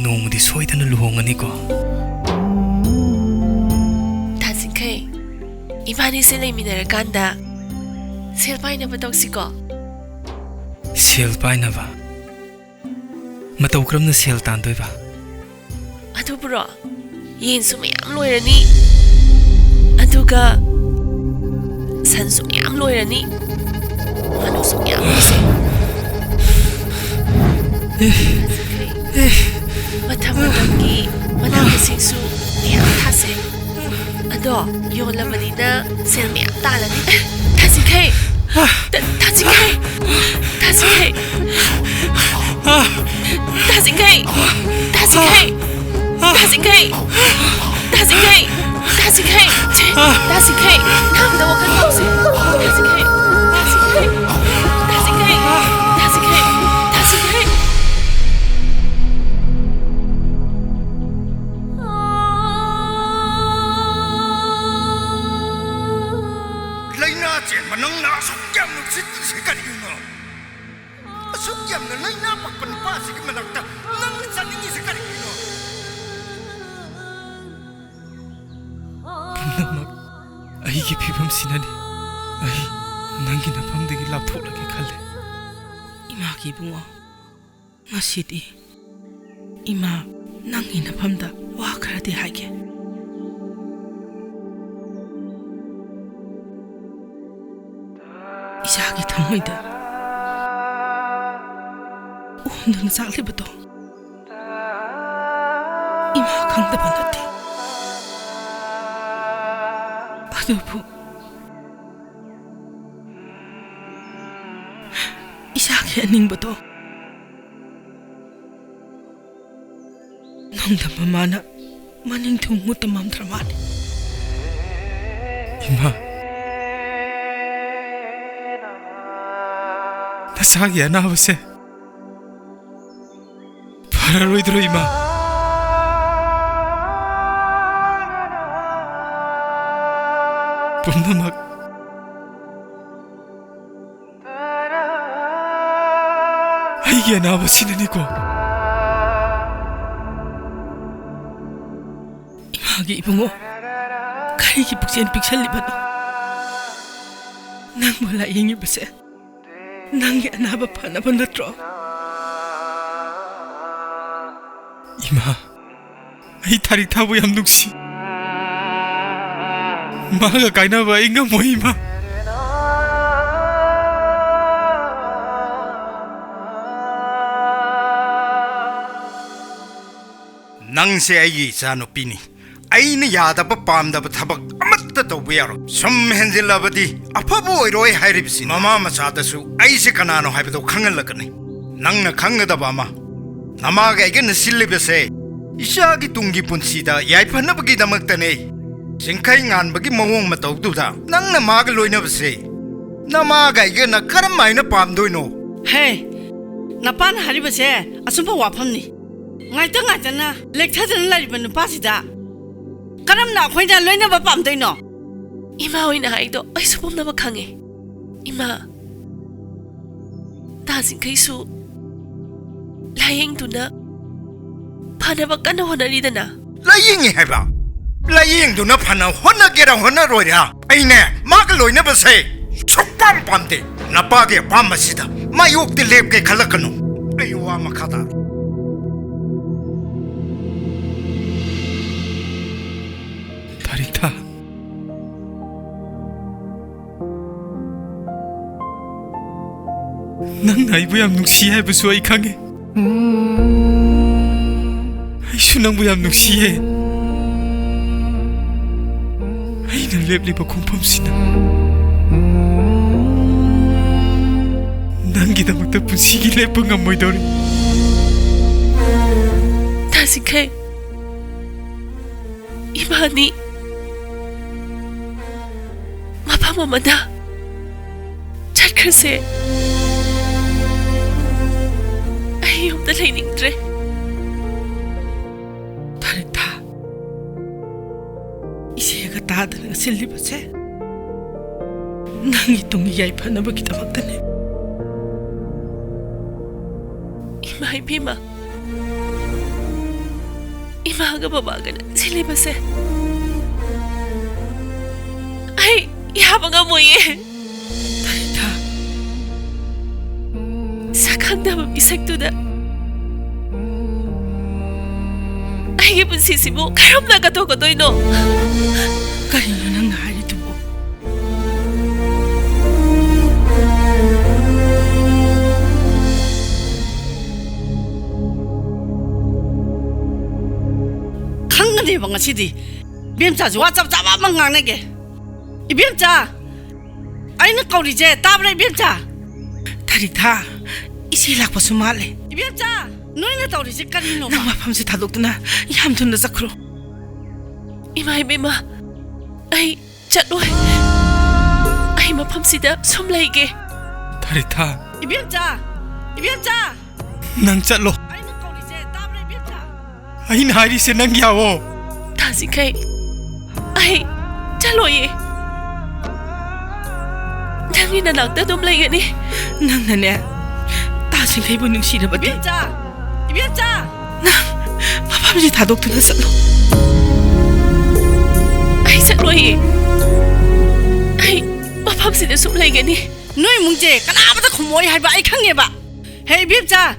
ꯅꯣꯡꯃꯗꯤ ꯁꯣꯏꯗꯅ ꯂꯨꯍꯣꯡꯒꯅꯤꯀꯣ꯫ ꯇꯥꯁꯤꯡꯈꯩ, ꯏꯕꯥꯅꯤꯁꯦ ꯂꯩꯃꯤꯟꯅꯔꯀꯥꯟꯗ ꯁꯦꯜ ꯄꯥꯏꯅꯕ ꯇꯧꯁꯤꯀꯣ꯫ ꯁꯦꯜ ꯄꯥꯏꯅꯕ? ꯃꯇꯧ ꯀꯔꯝꯅ ꯁꯦꯜ ꯇꯥꯟꯗꯣꯏꯕ? ꯑꯗꯨꯕꯨꯔꯣ, ꯌꯦꯟꯁꯨ ꯃꯌꯥꯝ ꯂꯣꯏꯔꯅꯤ, ꯑꯗꯨꯒ ꯁꯟꯁꯨ ꯃꯌꯥꯝ ꯂꯣꯏꯔꯅꯤ, ꯉꯥꯅꯨꯁꯨ ꯃꯌꯥꯝ ꯂꯣꯏꯁꯦ꯫ ꯃꯇꯝ ꯃꯇꯝꯒꯤ ꯃꯅꯥ ꯃꯁꯤꯡꯁꯨ ꯃꯌꯥꯝ ꯊꯥꯁꯦ꯫ ꯑꯗꯣ ꯌꯣꯜꯂꯕꯅꯤꯅ ꯁꯦꯜ ꯃꯌꯥꯝ ꯇꯥꯜꯂꯅꯤ꯫ ꯊꯥꯁꯤꯡꯈꯩ! ꯊꯥꯁꯤꯡꯈꯩ! ꯊꯥꯁꯤꯡꯈꯩ! ꯊꯥꯁꯤꯡꯈꯩ! ꯊꯥꯁꯤꯡꯈꯩ! ꯊꯥꯁꯤꯡꯈꯩ! ꯊꯥꯁꯤꯡꯈꯩ! ꯊꯥꯁꯤꯡꯈꯩ! ꯊꯥꯁꯤꯡꯈꯩ! ꯅꯍꯥꯛꯇ ꯋꯥꯈꯜ ꯐꯥꯎꯁꯦ꯫ ꯊꯥꯁꯤꯡꯈꯩ! ꯊꯥꯁꯤꯡꯈꯩ! ꯊꯥꯁꯤꯡꯈꯩ! ꯊꯥꯁꯤꯡꯈꯩ! ꯊꯥꯁꯤꯡꯈꯩ! ꯂꯥꯏꯅꯥ ꯆꯦꯟꯕ ꯅꯪꯅ ꯑꯁꯨꯛ ꯌꯥꯝꯅ ꯎꯁꯤꯠꯇ꯭ꯔꯤꯁꯦ ꯀꯔꯤꯒꯤꯅꯣ? ꯑꯁꯨꯛ ꯌꯥꯝꯅ ꯂꯥꯏꯅꯥ ꯄꯛꯄ ꯅꯨꯄꯥꯁꯤꯒꯤ ꯃꯅꯥꯛꯇ ꯅꯪꯅ ꯆꯠꯅꯤꯡꯉꯤꯁꯦ ꯀꯔꯤꯒꯤꯅꯣ? ꯄꯨꯝꯅꯃꯛ ꯑꯩꯒꯤ ꯐꯤꯕꯝꯁꯤꯅꯅꯤ꯫ ꯑꯩ ꯅꯪꯒꯤ ꯅꯐꯝꯗꯒꯤ ꯂꯥꯞꯊꯣꯛꯂꯒꯦ ꯈꯜꯂꯦ꯫ ꯏꯃꯥꯒꯤ ꯏꯕꯨꯡꯉꯣ, ꯉꯁꯤꯗꯤ ꯏꯃꯥ ꯅꯪꯒꯤ ꯅꯐꯝꯗ ꯋꯥ ꯈꯔꯗꯤ ꯍꯥꯏꯒꯦ꯫ ꯏꯆꯥꯒꯤ ꯊꯃꯣꯏꯗ ꯑꯣꯟꯗꯨꯅ ꯆꯥꯛꯂꯤꯕꯗꯣ ꯏꯃꯥ ꯈꯪꯗꯕ ꯅꯠꯇꯦ꯫ ꯑꯗꯨꯕꯨ ꯏꯆꯥꯒꯤ ꯑꯅꯤꯡꯕꯗꯣ ꯅꯣꯡꯗꯝꯕ ꯃꯥꯅ ꯃꯅꯤꯡ ꯊꯨꯡ ꯃꯨꯠꯇ ꯃꯝꯗ꯭ꯔ ꯃꯥꯜꯂꯦ꯫ ꯏꯃꯥ, ꯅꯁꯥꯒꯤ ꯑꯅꯥꯕꯁꯦ ꯐꯔꯔꯣꯏꯗ꯭ꯔꯣ, ꯏꯃꯥ? ꯄꯨꯝꯅꯃꯛ ꯑꯩꯒꯤ ꯑꯅꯥꯕꯁꯤꯅꯅꯤꯀꯣ꯫ ꯏꯃꯥꯒꯤ ꯏꯕꯨꯡꯉꯣ, ꯀꯔꯤꯒꯤ ꯄꯨꯛꯆꯦꯜ ꯄꯤꯛꯁꯜꯂꯤꯕꯅꯣ? ꯅꯪꯕꯨ ꯂꯥꯌꯦꯡꯉꯤꯕꯁꯦ ꯅꯪꯒꯤ ꯑꯅꯥꯕ ꯐꯅꯕ ꯅꯠꯇ꯭ꯔꯣ? ꯏꯃꯥ, ꯑꯩ ꯊꯥꯔꯤꯛꯊꯥꯕꯨ ꯌꯥꯝ ꯅꯨꯡꯁꯤ꯫ ꯃꯥꯒ ꯀꯥꯏꯅꯕ ꯑꯩ ꯉꯝꯃꯣꯏ, ꯏꯃꯥ꯫ ꯅꯪꯁꯦ ꯑꯩꯒꯤ ꯏꯆꯥꯅꯨꯄꯤꯅꯤ꯫ ꯑꯩꯅ ꯌꯥꯗꯕ ꯄꯥꯝꯗꯕ ꯊꯕꯛ ꯑꯃꯠꯇ ꯇꯧꯕ ꯌꯥꯔꯣꯏ꯫ ꯁꯨꯝ ꯍꯦꯟꯖꯤꯜꯂꯕꯗꯤ ꯑꯐꯕ ꯑꯣꯏꯔꯣꯏ ꯍꯥꯏꯔꯤꯕꯁꯤ꯫ ꯃꯃꯥ ꯃꯆꯥꯗꯁꯨ ꯑꯩꯁꯦ ꯀꯅꯥꯅꯣ ꯍꯥꯏꯕꯗꯣ ꯈꯪꯍꯜꯂꯛꯀꯅꯤ꯫ ꯅꯪꯅ ꯈꯪꯒꯗꯕ ꯑꯃ, ꯅꯃꯥꯒ ꯑꯩꯒꯅ ꯁꯤꯜꯂꯤꯕꯁꯦ ꯏꯆꯥꯒꯤ ꯇꯨꯡꯒꯤ ꯄꯨꯟꯁꯤꯗ ꯌꯥꯏꯐꯅꯕꯒꯤꯗꯃꯛꯇꯅꯦ꯫ ꯆꯤꯡꯈꯩ ꯉꯥꯟꯕꯒꯤ ꯃꯑꯣꯡ ꯃꯇꯧꯗꯨꯗ ꯅꯪꯅ ꯃꯥꯒ ꯂꯣꯏꯅꯕꯁꯦ ꯅꯃꯥꯒ ꯑꯩꯒꯅ ꯀꯔꯝ ꯍꯥꯏꯅ ꯄꯥꯝꯗꯣꯏꯅꯣ? ꯍꯦ, ꯅꯄꯥꯅ ꯍꯥꯏꯔꯤꯕꯁꯦ ꯑꯆꯨꯝꯕ ꯋꯥꯐꯝꯅꯤ꯫ ꯉꯥꯏꯇ ꯉꯥꯏꯇꯅ ꯂꯦꯛꯊꯗꯅ ꯂꯩꯔꯤꯕ ꯅꯨꯄꯥꯁꯤꯗ ꯀꯔꯝꯅ ꯑꯩꯈꯣꯏꯅ ꯂꯣꯏꯅꯕ ꯄꯥꯝꯗꯣꯏꯅꯣ? ꯏꯃꯥ ꯍꯣꯏꯅ ꯍꯥꯏꯗꯣ ꯑꯩꯁꯨ ꯄꯨꯝꯅꯃꯛ ꯈꯪꯉꯦ꯫ ꯏꯃꯥ, ꯇꯥ ꯆꯤꯡꯈꯩꯁꯨ ꯂꯥꯌꯦꯡꯗꯨꯅ ꯐꯅꯕ ꯀꯟꯅ ꯍꯣꯠꯅꯔꯤꯗꯅ꯫ ꯂꯥꯌꯦꯡꯉꯤ ꯍꯥꯏꯕ? ꯂꯥꯌꯦꯡꯗꯨꯅ ꯐꯅ ꯍꯣꯠꯅꯒꯦꯔꯥ ꯍꯣꯠꯅꯔꯣꯏꯔꯥ, ꯑꯩꯅꯦ ꯃꯥꯒ ꯂꯣꯏꯅꯕꯁꯦ ꯁꯨꯛꯄꯥꯝ ꯄꯥꯝꯗꯦ꯫ ꯅꯄꯥꯒꯤ ꯑꯄꯥꯝꯕꯁꯤꯗ ꯃꯥꯌꯣꯛꯇ ꯂꯦꯞꯀꯦ ꯈꯜꯂꯛꯀꯅꯨ꯫ ꯑꯩ ꯋꯥ ꯃꯈꯥ ꯇꯥꯔꯣꯏ꯫ ꯊꯥꯔꯤꯛꯊꯥ, ꯅꯪꯅ ꯑꯩꯕꯨ ꯌꯥꯝ ꯅꯨꯡꯁꯤ ꯍꯥꯏꯕꯁꯨ ꯑꯩ ꯈꯪꯉꯦ꯫ ꯑꯩꯁꯨ ꯅꯪꯕꯨ ꯌꯥꯝ ꯅꯨꯡꯁꯤꯌꯦ꯫ ꯑꯩꯅ ꯂꯦꯞꯂꯤꯕ ꯈꯣꯡꯐꯝꯁꯤꯅ ꯅꯪꯒꯤꯗꯃꯛꯇ ꯄꯨꯟꯁꯤꯒꯤ ꯂꯦꯞꯄ ꯉꯝꯃꯣꯏꯗꯧꯔꯤ꯫ ꯇꯥ ꯆꯤꯡꯈꯩ, ꯏꯕꯥꯅꯤ ꯃꯐꯝ ꯑꯃꯗ ꯆꯠꯈ꯭ꯔꯁꯦ꯫ ꯑꯩ ꯌꯨꯝꯗ ꯂꯩꯅꯤꯡꯗ꯭ꯔꯦ꯫ ꯊꯥꯔꯤꯛꯊꯥ, ꯏꯆꯦꯒ ꯇꯥꯗꯅꯒ ꯁꯤꯜꯂꯤꯕꯁꯦ ꯅꯪꯒꯤ ꯇꯨꯡꯒꯤ ꯌꯥꯏꯐꯅꯕꯒꯤꯗꯃꯛꯇꯅꯦ꯫ ꯏꯃꯥ ꯏꯕꯦꯝꯃ, ꯏꯃꯥꯒ ꯕꯕꯥꯒꯅ ꯁꯤꯜꯂꯤꯕꯁꯦ ꯑꯩ ꯌꯥꯕ ꯉꯝꯃꯣꯏꯌꯦ꯫ ꯅꯪꯒꯤꯗꯃꯛ ꯃꯤꯁꯛꯇꯨꯗ ꯑꯩꯒꯤ ꯄꯨꯟꯁꯤꯁꯤꯕꯨ ꯀꯔꯝꯅ ꯀꯠꯊꯣꯛꯀꯗꯣꯏꯅꯣ? ꯀꯔꯤꯅꯣ ꯅꯪꯅ ꯍꯥꯏꯔꯤꯗꯨꯕꯨ? ꯈꯪꯒꯅꯦꯕ ꯉꯁꯤꯗꯤ꯫ ꯏꯕꯦꯝꯆꯥꯁꯨ ꯋꯥ ꯆꯞ ꯆꯥꯕ ꯑꯃ ꯉꯥꯡꯅꯒꯦ꯫ ꯏꯕꯦꯝꯆꯥ! ꯑꯩꯅ ꯀꯧꯔꯤꯁꯦ ꯇꯥꯕ꯭ꯔꯥ, ꯏꯕꯦꯝꯆꯥ? ꯊꯥꯔꯤꯛꯊꯥ, ꯏꯆꯦ ꯂꯥꯛꯄꯁꯨ ꯃꯥꯜꯂꯦ꯫ ꯏꯕꯦꯝꯆꯥ! ꯅꯣꯏꯅ ꯇꯧꯔꯤꯁꯦ ꯀꯔꯤꯅꯣ? ꯅꯪ ꯃꯐꯝꯁꯦ ꯊꯥꯗꯣꯛꯇꯨꯅ ꯌꯥꯝ ꯊꯨꯅ ꯆꯠꯈ꯭ꯔꯣ꯫ ꯏꯃꯥ, ꯏꯕꯦꯝꯃ, ꯑꯩ ꯆꯠꯂꯣꯏ꯫ ꯑꯩ ꯃꯐꯝꯁꯤꯗ ꯁꯨꯝ ꯂꯩꯒꯦ꯫ ꯊꯥꯔꯤꯛꯊꯥ꯫ ꯏꯕꯦꯝꯆꯥ! ꯏꯕꯦꯝꯆꯥ! ꯅꯪ ꯆꯠꯂꯣ꯫ ꯑꯩꯅ ꯀꯧꯔꯤꯁꯦ ꯇꯥꯕ꯭ꯔꯥ, ꯏꯕꯦꯝꯆꯥ? ꯑꯩꯅ ꯍꯥꯏꯔꯤꯁꯦ ꯅꯪ ꯌꯥꯋꯣ꯫ ꯇꯥꯁꯤꯈꯩ, ꯑꯩ ꯆꯠꯂꯣꯏꯌꯦ꯫ ꯅꯪꯒꯤ ꯅꯅꯥꯛꯇ ꯑꯗꯨꯝ ꯂꯩꯒꯅꯤ꯫ ꯅꯪꯅꯅꯦ, ꯇꯥꯁꯤꯈꯩꯕꯨ ꯅꯨꯡꯁꯤꯔꯕꯗꯤ, ꯏꯕꯦꯝꯆꯥ! ꯏꯕꯦꯝꯆꯥ! ꯅꯪ ꯃꯐꯝꯁꯤ ꯊꯥꯗꯣꯛꯇꯨꯅ ꯆꯠꯂꯣ꯫ ꯑꯩ ꯆꯠꯂꯣꯏꯌꯦ꯫ ꯑꯩ ꯃꯐꯝꯁꯤꯗ ꯁꯨꯝ ꯂꯩꯒꯅꯤ꯫ ꯅꯣꯏ ꯏꯃꯨꯡꯁꯦ ꯀꯅꯥꯃꯇ ꯈꯨꯝꯃꯣꯏ ꯍꯥꯏꯕ ꯑꯩ ꯈꯪꯉꯦꯕ꯫ ꯍꯦ, ꯏꯕꯦꯝꯆꯥ,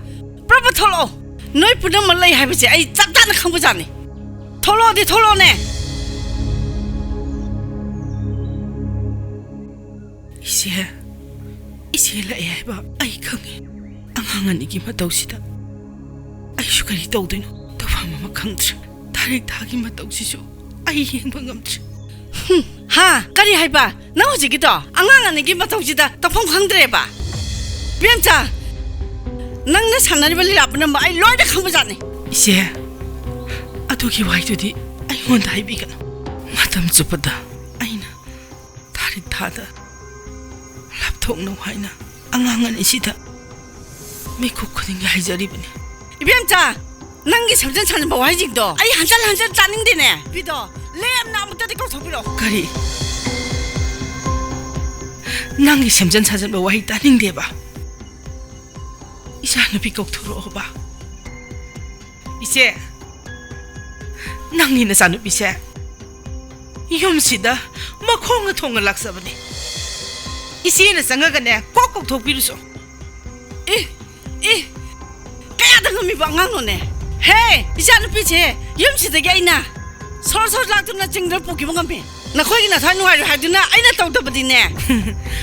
ꯄ꯭ꯔꯚꯨ ꯊꯣꯛꯂꯛꯑꯣ꯫ ꯅꯣꯏ ꯄꯨꯝꯅꯃꯛ ꯂꯩ ꯍꯥꯏꯕꯁꯦ ꯑꯩ ꯆꯞ ꯆꯥꯅ ꯈꯪꯕꯖꯥꯠꯅꯤ꯫ ꯊꯣꯛꯂꯛꯑꯣꯗꯤ ꯊꯣꯛꯂꯛꯑꯣꯅꯦ꯫ ꯏꯆꯦ, ꯏꯆꯦ ꯂꯥꯛꯑꯦ ꯍꯥꯏꯕ ꯑꯩ ꯈꯪꯉꯦ꯫ ꯑꯉꯥꯡ ꯑꯅꯤꯒꯤ ꯃꯇꯧꯁꯤꯗ ꯑꯩꯁꯨ ꯀꯔꯤ ꯇꯧꯗꯣꯏꯅꯣ? ꯇꯧꯐꯝ ꯑꯃ ꯈꯪꯗ꯭ꯔꯦ꯫ ꯊꯥꯔꯤꯛꯊꯥꯒꯤ ꯃꯇꯧꯁꯤꯁꯨ ꯑꯩ ꯌꯦꯡꯕ ꯉꯝꯗ꯭ꯔꯦ꯫ ꯍꯨꯝ, ꯍꯥ? ꯀꯔꯤ ꯍꯥꯏꯕ? ꯅꯪ ꯍꯧꯖꯤꯛꯀꯤꯗꯣ ꯑꯉꯥꯡ ꯑꯅꯤꯒꯤ ꯃꯇꯧꯁꯤꯗ ꯇꯧꯐꯝ ꯈꯪꯗ꯭ꯔꯦꯕ? ꯏꯕꯦꯝꯆꯥ, ꯅꯪꯅ ꯁꯥꯟꯅꯔꯤꯕ ꯂꯤꯂꯥ ꯄꯨꯝꯅꯃꯛ ꯑꯩ ꯂꯣꯏꯅ ꯈꯪꯕꯖꯥꯠꯅꯤ꯫ ꯏꯆꯦ, ꯑꯗꯨꯒꯤ ꯋꯥꯍꯩꯗꯨꯗꯤ ꯑꯩꯉꯣꯟꯗ ꯍꯥꯏꯕꯤꯒꯅꯨ꯫ ꯃꯇꯝ ꯆꯨꯞꯄꯗ ꯑꯩꯅ ꯊꯥꯔꯤꯛꯊꯥꯗ ꯂꯥꯞꯊꯣꯛꯅꯧ ꯍꯥꯏꯅ ꯑꯉꯥꯡ ꯑꯅꯤꯁꯤꯗ ꯃꯤꯀꯨꯞ ꯈꯨꯗꯤꯡꯒꯤ ꯍꯥꯏꯖꯔꯤꯕꯅꯤ꯫ ꯏꯕꯦꯝꯆꯥ, ꯅꯪꯒꯤ ꯁꯦꯝꯖꯤꯟ ꯁꯥꯖꯤꯟꯕ ꯋꯥꯍꯩꯁꯤꯡꯗꯣ ꯑꯩ ꯍꯟꯖꯤꯟ ꯍꯟꯖꯤꯟ ꯇꯥꯅꯤꯡꯗꯦꯅꯦ꯫ ꯅꯨꯄꯤꯗꯣ ꯂꯦꯝꯅ ꯑꯃꯨꯛꯇꯗꯤ ꯀꯧꯊꯣꯛꯄꯤꯔꯛꯑꯣ꯫ ꯀꯔꯤ? ꯅꯪꯒꯤ ꯁꯦꯝꯖꯤꯟ ꯁꯥꯖꯤꯟꯕ ꯋꯥꯍꯩ ꯇꯥꯅꯤꯡꯗꯦꯕ? ꯏꯆꯥꯅꯨꯄꯤ ꯀꯧꯊꯣꯔꯛꯑꯣꯕ꯫ ꯏꯆꯦ, ꯅꯪꯒꯤ ꯅꯆꯥꯅꯨꯄꯤꯁꯦ ꯌꯨꯝꯁꯤꯗ ꯃꯈꯣꯡꯅ ꯊꯣꯡꯅ ꯂꯥꯛꯆꯕꯅꯤ꯫ ꯏꯆꯦꯅ ꯆꯪꯉꯒꯅꯦ, ꯀꯣꯛ ꯀꯧꯊꯣꯛꯄꯤꯔꯨꯆꯣ꯫ ꯑꯦ, ꯑꯦ, ꯀꯌꯥꯗ ꯉꯝꯃꯤꯕ ꯑꯉꯥꯡꯅꯣꯅꯦ? ꯍꯦ, ꯏꯆꯥꯅꯨꯄꯤꯁꯦ ꯌꯨꯝꯁꯤꯗꯒꯤ ꯑꯩꯅ ꯁꯣꯔ ꯁꯣꯔ ꯂꯥꯛꯇꯨꯅ ꯆꯤꯡꯗ ꯄꯨꯈꯤꯕ ꯉꯝꯃꯤ꯫ ꯅꯈꯣꯏꯒꯤ ꯅꯊ꯭ꯋꯥꯏ ꯅꯨꯡꯉꯥꯏꯔꯣꯏ ꯍꯥꯏꯗꯨꯅ ꯑꯩꯅ ꯇꯧꯗꯕꯗꯤꯅꯦ꯫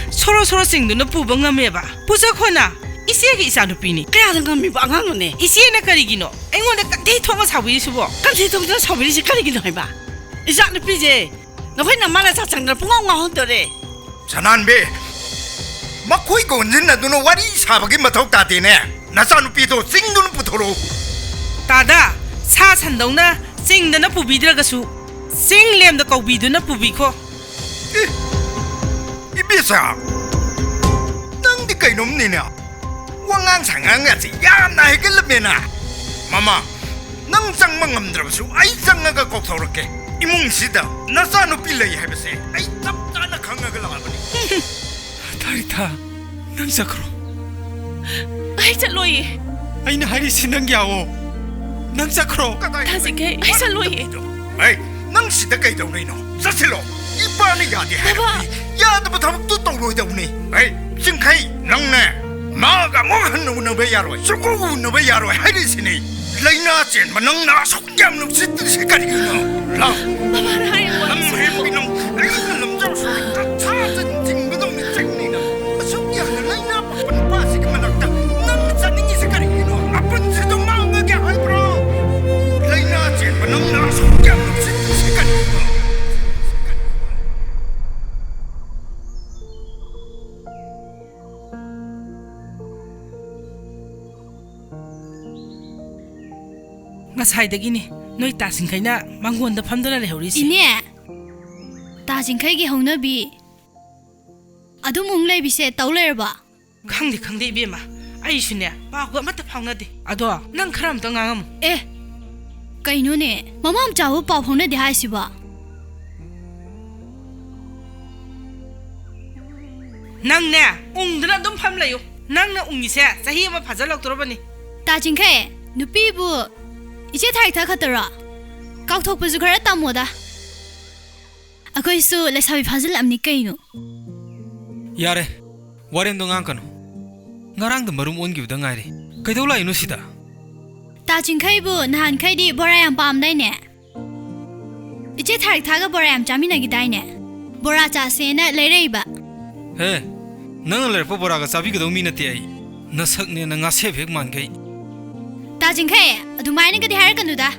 ꯁꯣꯔꯣ ꯁꯣꯔꯣ ꯆꯤꯡꯗꯨꯅ ꯄꯨꯕ ꯉꯝꯃꯦꯕ꯫ ꯄꯨꯖꯈꯣꯅ, ꯏꯆꯦꯒꯤ ꯏꯆꯥꯅꯨꯄꯤꯅꯤ꯫ ꯀꯌꯥꯗ ꯉꯝꯃꯤꯕ ꯑꯉꯥꯡꯅꯣꯅꯦ? ꯏꯆꯦꯅ ꯀꯔꯤꯒꯤꯅꯣ ꯑꯩꯉꯣꯟꯗ ꯀꯟꯊꯤ ꯊꯣꯛꯅ ꯁꯥꯎꯕꯤꯔꯤꯁꯤꯕꯣ? ꯀꯟꯊꯤ ꯊꯣꯛꯇꯅ ꯁꯥꯎꯕꯤꯔꯤꯁꯤ ꯀꯔꯤꯒꯤꯅꯣ ꯍꯥꯏꯕ? ꯏꯆꯥꯅꯨꯄꯤꯁꯦ ꯅꯈꯣꯏ ꯅꯃꯥ ꯅꯆꯥ ꯆꯪꯗꯅ ꯄꯨꯡꯉꯥꯎ ꯉꯥꯎꯍꯟꯗꯣꯔꯦ꯫ ꯁꯅꯥꯟꯕꯤ, ꯃꯈꯣꯏꯒ ꯑꯣꯟꯁꯤꯟꯅꯗꯨꯅ ꯋꯥꯔꯤ ꯁꯥꯕꯒꯤ ꯃꯊꯧ ꯇꯥꯗꯦꯅꯦ꯫ ꯅꯆꯥꯅꯨꯄꯤꯗꯣ ꯆꯤꯡꯗꯨꯅ ꯄꯨꯊꯣꯔꯛꯎ꯫ ꯇꯥꯗ, ꯁꯥ ꯁꯟꯗꯧꯅ ꯆꯤꯡꯗꯅ ꯄꯨꯕꯤꯗ꯭ꯔꯒꯁꯨ ꯆꯤꯡ ꯂꯦꯝꯗ ꯀꯧꯕꯤꯗꯨꯅ ꯄꯨꯕꯤꯈꯣ꯫ ꯑꯦ, ꯏꯕꯦꯆꯥ, ꯅꯪꯗꯤ ꯀꯩꯅꯣꯝꯅꯤꯅꯦ꯫ ꯋꯥꯉꯥꯡ ꯁꯉꯥꯡꯒꯁꯦ ꯌꯥꯝꯅ ꯍꯦꯟꯒꯠꯂꯝꯃꯦꯅ꯫ ꯃꯃꯥ, ꯅꯪ ꯆꯪꯕ ꯉꯝꯗ꯭ꯔꯕꯁꯨ ꯑꯩ ꯆꯪꯉꯒ ꯀꯧꯊꯣꯔꯛꯀꯦ꯫ ꯏꯃꯨꯡꯁꯤꯗ ꯅꯆꯥꯅꯨꯄꯤ ꯂꯩ ꯍꯥꯏꯕꯁꯦ ꯑꯩ ꯆꯞ ꯆꯥꯅ ꯈꯪꯉꯒ ꯂꯥꯛꯑꯕꯅꯤ꯫ ꯊꯥꯔꯤꯊꯥ, ꯅꯪ ꯆꯠꯈ꯭ꯔꯣ꯫ ꯑꯩ ꯆꯠꯂꯣꯏꯌꯦ꯫ ꯑꯩꯅ ꯍꯥꯏꯔꯤꯁꯤ ꯅꯪ ꯌꯥꯋꯣ꯫ ꯅꯪ ꯆꯠꯈ꯭ꯔꯣ꯫ ꯀꯗꯥꯏꯗ ꯇꯥꯁꯤꯡꯈꯩ, ꯑꯩ ꯆꯠꯂꯣꯏꯌꯦ꯫ ꯍꯩ, ꯅꯪ ꯁꯤꯗ ꯀꯩꯗꯧꯔꯤꯅꯣ? ꯆꯠꯁꯤꯜꯂꯣ꯫ ꯏꯄꯥꯅ ꯌꯥꯗꯦ ꯕꯕꯥ꯫ ꯍꯥꯏꯔꯕꯅꯤ꯫ ꯌꯥꯗꯕ ꯊꯕꯛꯇꯨ ꯇꯧꯔꯣꯏꯗꯧꯅꯤ꯫ ꯍꯩ, ꯆꯤꯡꯈꯩ, ꯅꯪꯅꯦ ꯃꯥꯒ ꯑꯃꯨꯛ ꯍꯟꯅ ꯎꯅꯕ ꯌꯥꯔꯣꯏ꯫ ꯁꯨꯛꯎ ꯎꯅꯕ ꯌꯥꯔꯣꯏ ꯍꯥꯏꯔꯤꯁꯤꯅꯤ꯫ ꯂꯥꯏꯅꯥ ꯆꯦꯟꯕ ꯅꯪꯅ ꯑꯁꯨꯛ ꯌꯥꯝ ꯅꯨꯡꯁꯤꯠꯇ꯭ꯔꯤꯁꯤ ꯀꯔꯤꯒꯤꯅꯣ? ꯂꯥꯎ꯫ ꯕꯕꯥꯅ ꯍꯥꯏꯔꯤꯕ ꯂꯝ ꯋꯥꯔꯤꯁꯦ꯫ ꯍꯦꯟꯕꯤ ꯅꯪ ꯑꯩꯅ ꯂꯝꯖꯥꯎ ꯁꯣꯔꯣꯛꯇ ꯊꯥ ꯆꯟ ꯆꯤꯡꯕꯗꯧꯅ ꯆꯤꯡꯅꯤꯅ꯫ ꯑꯁꯨꯛ ꯌꯥꯝꯅ ꯂꯥꯏꯅꯥ ꯄꯛꯄ ꯅꯨꯄꯥꯁꯤꯒꯤ ꯃꯅꯥꯛꯇ ꯅꯪ ꯆꯠꯅꯤꯡꯉꯤꯁꯤ ꯀꯔꯤꯒꯤꯅꯣ? ꯅꯄꯨꯟꯁꯤꯗꯣ ꯃꯥꯡꯉꯒꯦ ꯍꯥꯏꯕ꯭ꯔꯣ? ꯂꯥꯏꯅꯥ ꯆꯦꯟꯕ ꯅꯪꯅ ꯑꯁꯨꯛ ꯌꯥꯝ ꯅꯨꯡꯁꯤꯠꯇ꯭ꯔꯤꯁꯤ ꯀꯔꯤꯒꯤꯅꯣ? ꯉꯁꯥꯏꯗꯒꯤꯅꯤ ꯅꯣꯏ ꯇꯥꯁꯤꯡꯈꯩꯅ ꯃꯪꯒꯣꯟꯗ ꯐꯝꯗꯨꯅ ꯂꯩꯍꯧꯔꯤꯁꯦ꯫ ꯏꯅꯦ, ꯇꯥꯁꯤꯡꯈꯩꯒꯤ ꯍꯧꯅꯕꯤ ꯑꯗꯨꯝ ꯎꯪ ꯂꯩꯕꯤꯁꯦ ꯇꯧ ꯂꯩꯔꯕ? ꯈꯪꯗꯦ, ꯈꯪꯗꯦ ꯏꯕꯦꯝꯃ, ꯑꯩꯁꯨꯅꯦ ꯄꯥꯎꯒ ꯑꯃꯠꯇ ꯐꯥꯎꯅꯗꯦ꯫ ꯑꯗꯣ ꯅꯪ ꯈꯔ ꯑꯝꯇ ꯉꯥꯡꯉꯝꯃꯨ꯫ ꯑꯦ, ꯀꯩꯅꯣꯅꯦ, ꯃꯃꯥ ꯃꯆꯥꯕꯨ ꯄꯥꯎ ꯐꯥꯎꯅꯗꯦ ꯍꯥꯏꯁꯤꯕꯣ? ꯅꯪꯅꯦ ꯎꯪꯗꯅ ꯑꯗꯨꯝ ꯐꯝ ꯂꯩꯌꯨ꯫ ꯅꯪꯅ ꯎꯪꯉꯤꯁꯦ ꯆꯍꯤ ꯑꯃ ꯐꯥꯖꯤꯜꯂꯛꯇꯣꯔꯕꯅꯤ꯫ ꯇꯥ ꯆꯤꯡꯈꯩ, ꯅꯨꯄꯤꯕꯨ ꯏꯆꯦ ꯊꯥꯔꯤꯛꯊꯥ ꯈꯛꯇꯔꯣ? ꯀꯥꯎꯊꯣꯛꯄꯁꯨ ꯈꯔ ꯇꯝꯃꯣꯗ꯫ ꯑꯩꯈꯣꯏꯁꯨ ꯂꯩꯁꯥꯕꯤ ꯐꯥꯖꯤꯜꯂꯛꯑꯕꯅꯤ ꯀꯩꯅꯣ꯫ ꯌꯥꯔꯦ, ꯋꯥꯔꯦꯝꯗꯣ ꯉꯥꯡꯀꯅꯨ꯫ ꯉꯔꯥꯡꯗ ꯃꯔꯨꯝ ꯑꯣꯟꯈꯤꯕꯗ ꯉꯥꯏꯔꯤ꯫ ꯀꯩꯗꯧ ꯂꯥꯛꯏꯅꯣ ꯁꯤꯗ? ꯇꯥ ꯆꯤꯡꯈꯩꯕꯨ ꯅꯍꯥꯟꯈꯩꯗꯤ ꯕꯣꯔꯥ ꯌꯥꯝ ꯄꯥꯝꯗꯥꯏꯅꯦ? ꯏꯆꯦ ꯊꯥꯔꯤꯛꯊꯥꯒ ꯕꯣꯔꯥ ꯌꯥꯝ ꯆꯥꯃꯤꯟꯅꯈꯤꯗꯥꯏꯅꯦ? ꯕꯣꯔꯥ ꯆꯥꯁꯦꯅ ꯂꯩꯔꯛꯏꯕ꯫ ꯍꯦ, ꯅꯪꯅ ꯂꯩꯔꯛꯄ ꯕꯣꯔꯥꯒ ꯆꯥꯕꯤꯒꯗꯧ ꯃꯤ ꯅꯠꯇꯦ ꯑꯩ꯫ ꯅꯁꯛꯅꯦꯅ ꯉꯥꯁꯦꯞ ꯍꯦꯛ ꯃꯥꯟꯈꯩ꯫ ꯇꯥ ꯆꯤꯡꯈꯩ, ꯑꯗꯨꯃꯥꯏꯅꯒꯗꯤ ꯍꯥꯏꯔꯛꯀꯅꯨꯗ꯫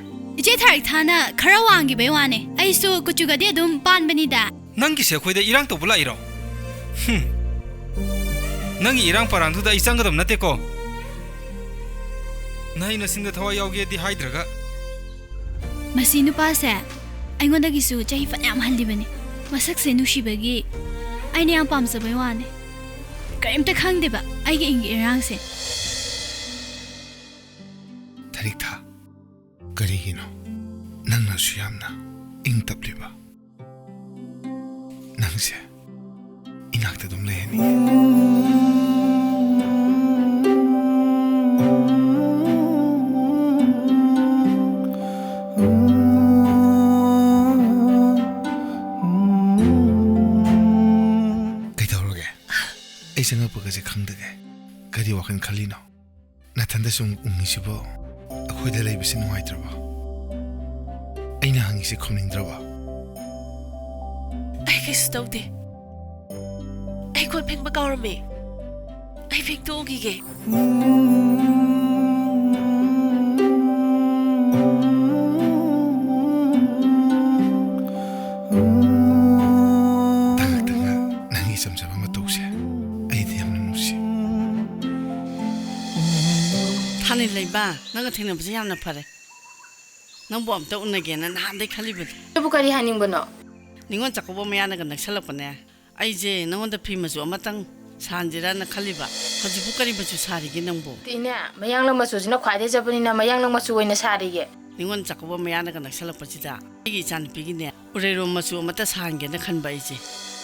ꯏꯆꯦ ꯊꯥꯔꯤꯛꯊꯥꯅ ꯈꯔ ꯋꯥꯡꯈꯤꯕꯩ ꯋꯥꯅꯦ꯫ ꯑꯩꯁꯨ ꯀꯨꯆꯨꯒꯗꯤ ꯑꯗꯨꯝ ꯄꯥꯟꯕꯅꯤꯗ꯫ ꯅꯪꯒꯤꯁꯦ ꯑꯩꯈꯣꯏꯗ ꯏꯔꯥꯡ ꯇꯧꯕ ꯂꯥꯛꯏꯔꯣ? ꯍꯨꯝ꯫ ꯅꯪꯒꯤ ꯏꯔꯥꯡ ꯄꯔꯥꯡꯗꯨꯗ ꯑꯩ ꯆꯪꯒꯗꯕ ꯅꯠꯇꯦꯀꯣ꯫ ꯅꯍꯩ ꯅꯁꯤꯡꯗ ꯊꯋꯥꯏ ꯌꯥꯎꯒꯦꯗꯤ ꯍꯥꯏꯗ꯭ꯔꯒ꯫ ꯃꯁꯤ ꯅꯨꯄꯥꯁꯦ ꯑꯩꯉꯣꯟꯗꯒꯤꯁꯨ ꯆꯍꯤ ꯐꯅꯌꯥꯝ ꯍꯜꯂꯤꯕꯅꯤ꯫ ꯃꯁꯛꯁꯦ ꯅꯨꯡꯁꯤꯕꯒꯤ ꯑꯩꯅ ꯌꯥꯝ ꯄꯥꯝꯖꯕꯩ ꯋꯥꯅꯦ꯫ ꯀꯔꯤꯝꯇ ꯈꯪꯗꯦꯕ ꯑꯩꯒꯤ ꯏꯪꯒꯤ ꯏꯔꯥꯡꯁꯦ꯫ ꯊꯥꯔꯤꯛꯊꯥ, ꯀꯔꯤꯒꯤꯅꯣ ꯅꯪꯅꯁꯨ ꯌꯥꯝꯅ ꯏꯪ ꯇꯞꯂꯤꯕ? ꯅꯪꯁꯦ ꯏꯅꯥꯛꯇ ꯑꯗꯨꯝ ꯂꯩꯍꯟꯅꯤꯡꯉꯤ꯫ ꯀꯩꯗꯧꯔꯒꯦ? ꯑꯩ ꯆꯪꯉꯛꯄꯒꯁꯦ ꯈꯪꯗꯒꯦ꯫ ꯀꯔꯤ ꯋꯥꯈꯜ ꯈꯜꯂꯤꯅꯣ? ꯅꯊꯟꯗ ꯁꯨꯝ ꯎꯪꯉꯤꯁꯤꯕꯣ? ꯑꯩꯈꯣꯏꯗ ꯂꯩꯕꯁꯤ ꯅꯨꯡꯉꯥꯏꯇ꯭ꯔꯕꯣ? ꯑꯩꯅ ꯍꯪꯉꯤꯁꯤ ꯈꯨꯝꯅꯤꯡꯗ꯭ꯔꯕꯣ? ꯑꯩ ꯀꯩꯁꯨ ꯇꯧꯗꯦ꯫ ꯑꯩ ꯀꯣꯟ ꯐꯦꯡꯕ ꯀꯥꯎꯔꯝꯃꯦ꯫ ꯑꯩ ꯐꯦꯡꯗꯣꯛꯎꯈꯤꯒꯦ꯫ ꯇꯉꯛ ꯇꯉꯛ ꯅꯪꯒꯤ ꯏꯆꯝ ꯆꯝꯕ ꯃꯇꯧꯁꯦ ꯑꯩꯗꯤ ꯌꯥꯝꯅ ꯅꯨꯡꯁꯤ꯫ ꯊꯥꯅꯤꯜ ꯂꯩꯃ, ꯅꯪꯒ ꯊꯦꯡꯅꯕꯁꯦ ꯌꯥꯝꯅ ꯐꯔꯦ꯫ ꯅꯪꯕꯨ ꯑꯝꯇ ꯎꯅꯒꯦꯅ ꯅꯍꯥꯟꯗꯩ ꯈꯜꯂꯤꯕꯅꯤ꯫ ꯑꯗꯨꯕꯨ ꯀꯔꯤ ꯍꯥꯏꯅꯤꯡꯕꯅꯣ? ꯅꯤꯉꯣꯜ ꯆꯥꯛꯀꯧꯕ ꯃꯌꯥꯅꯒ ꯅꯛꯁꯜꯂꯛꯄꯅꯦ꯫ ꯑꯩꯁꯦ ꯅꯉꯣꯟꯗ ꯐꯤ ꯃꯆꯨ ꯑꯃꯇꯪ ꯁꯥꯍꯟꯁꯤꯔꯅ ꯈꯜꯂꯤꯕ꯫ ꯍꯧꯖꯤꯛꯄꯨ ꯀꯔꯤ ꯃꯆꯨ ꯁꯥꯔꯤꯒꯦ ꯅꯪꯕꯨ? ꯏꯅꯦ, ꯃꯌꯥꯡꯂꯪ ꯃꯆꯨꯁꯤꯅ ꯈ꯭ꯋꯥꯏꯗꯩ ꯆꯠꯄꯅꯤꯅ ꯃꯌꯥꯡꯂꯪ ꯃꯆꯨ ꯑꯣꯏꯅ ꯁꯥꯔꯤꯒꯦ꯫ ꯅꯤꯉꯣꯜ ꯆꯥꯛꯀꯧꯕ ꯃꯌꯥꯅꯒ ꯅꯛꯁꯜꯂꯛꯄꯁꯤꯗ ꯑꯩꯒꯤ ꯏꯆꯥꯅꯨꯄꯤꯒꯤꯅꯦ ꯎꯔꯩꯔꯣꯝ ꯃꯆꯨ ꯑꯃꯠꯇ ꯁꯥꯍꯟꯒꯦꯅ ꯈꯟꯕ ꯑꯩꯁꯦ꯫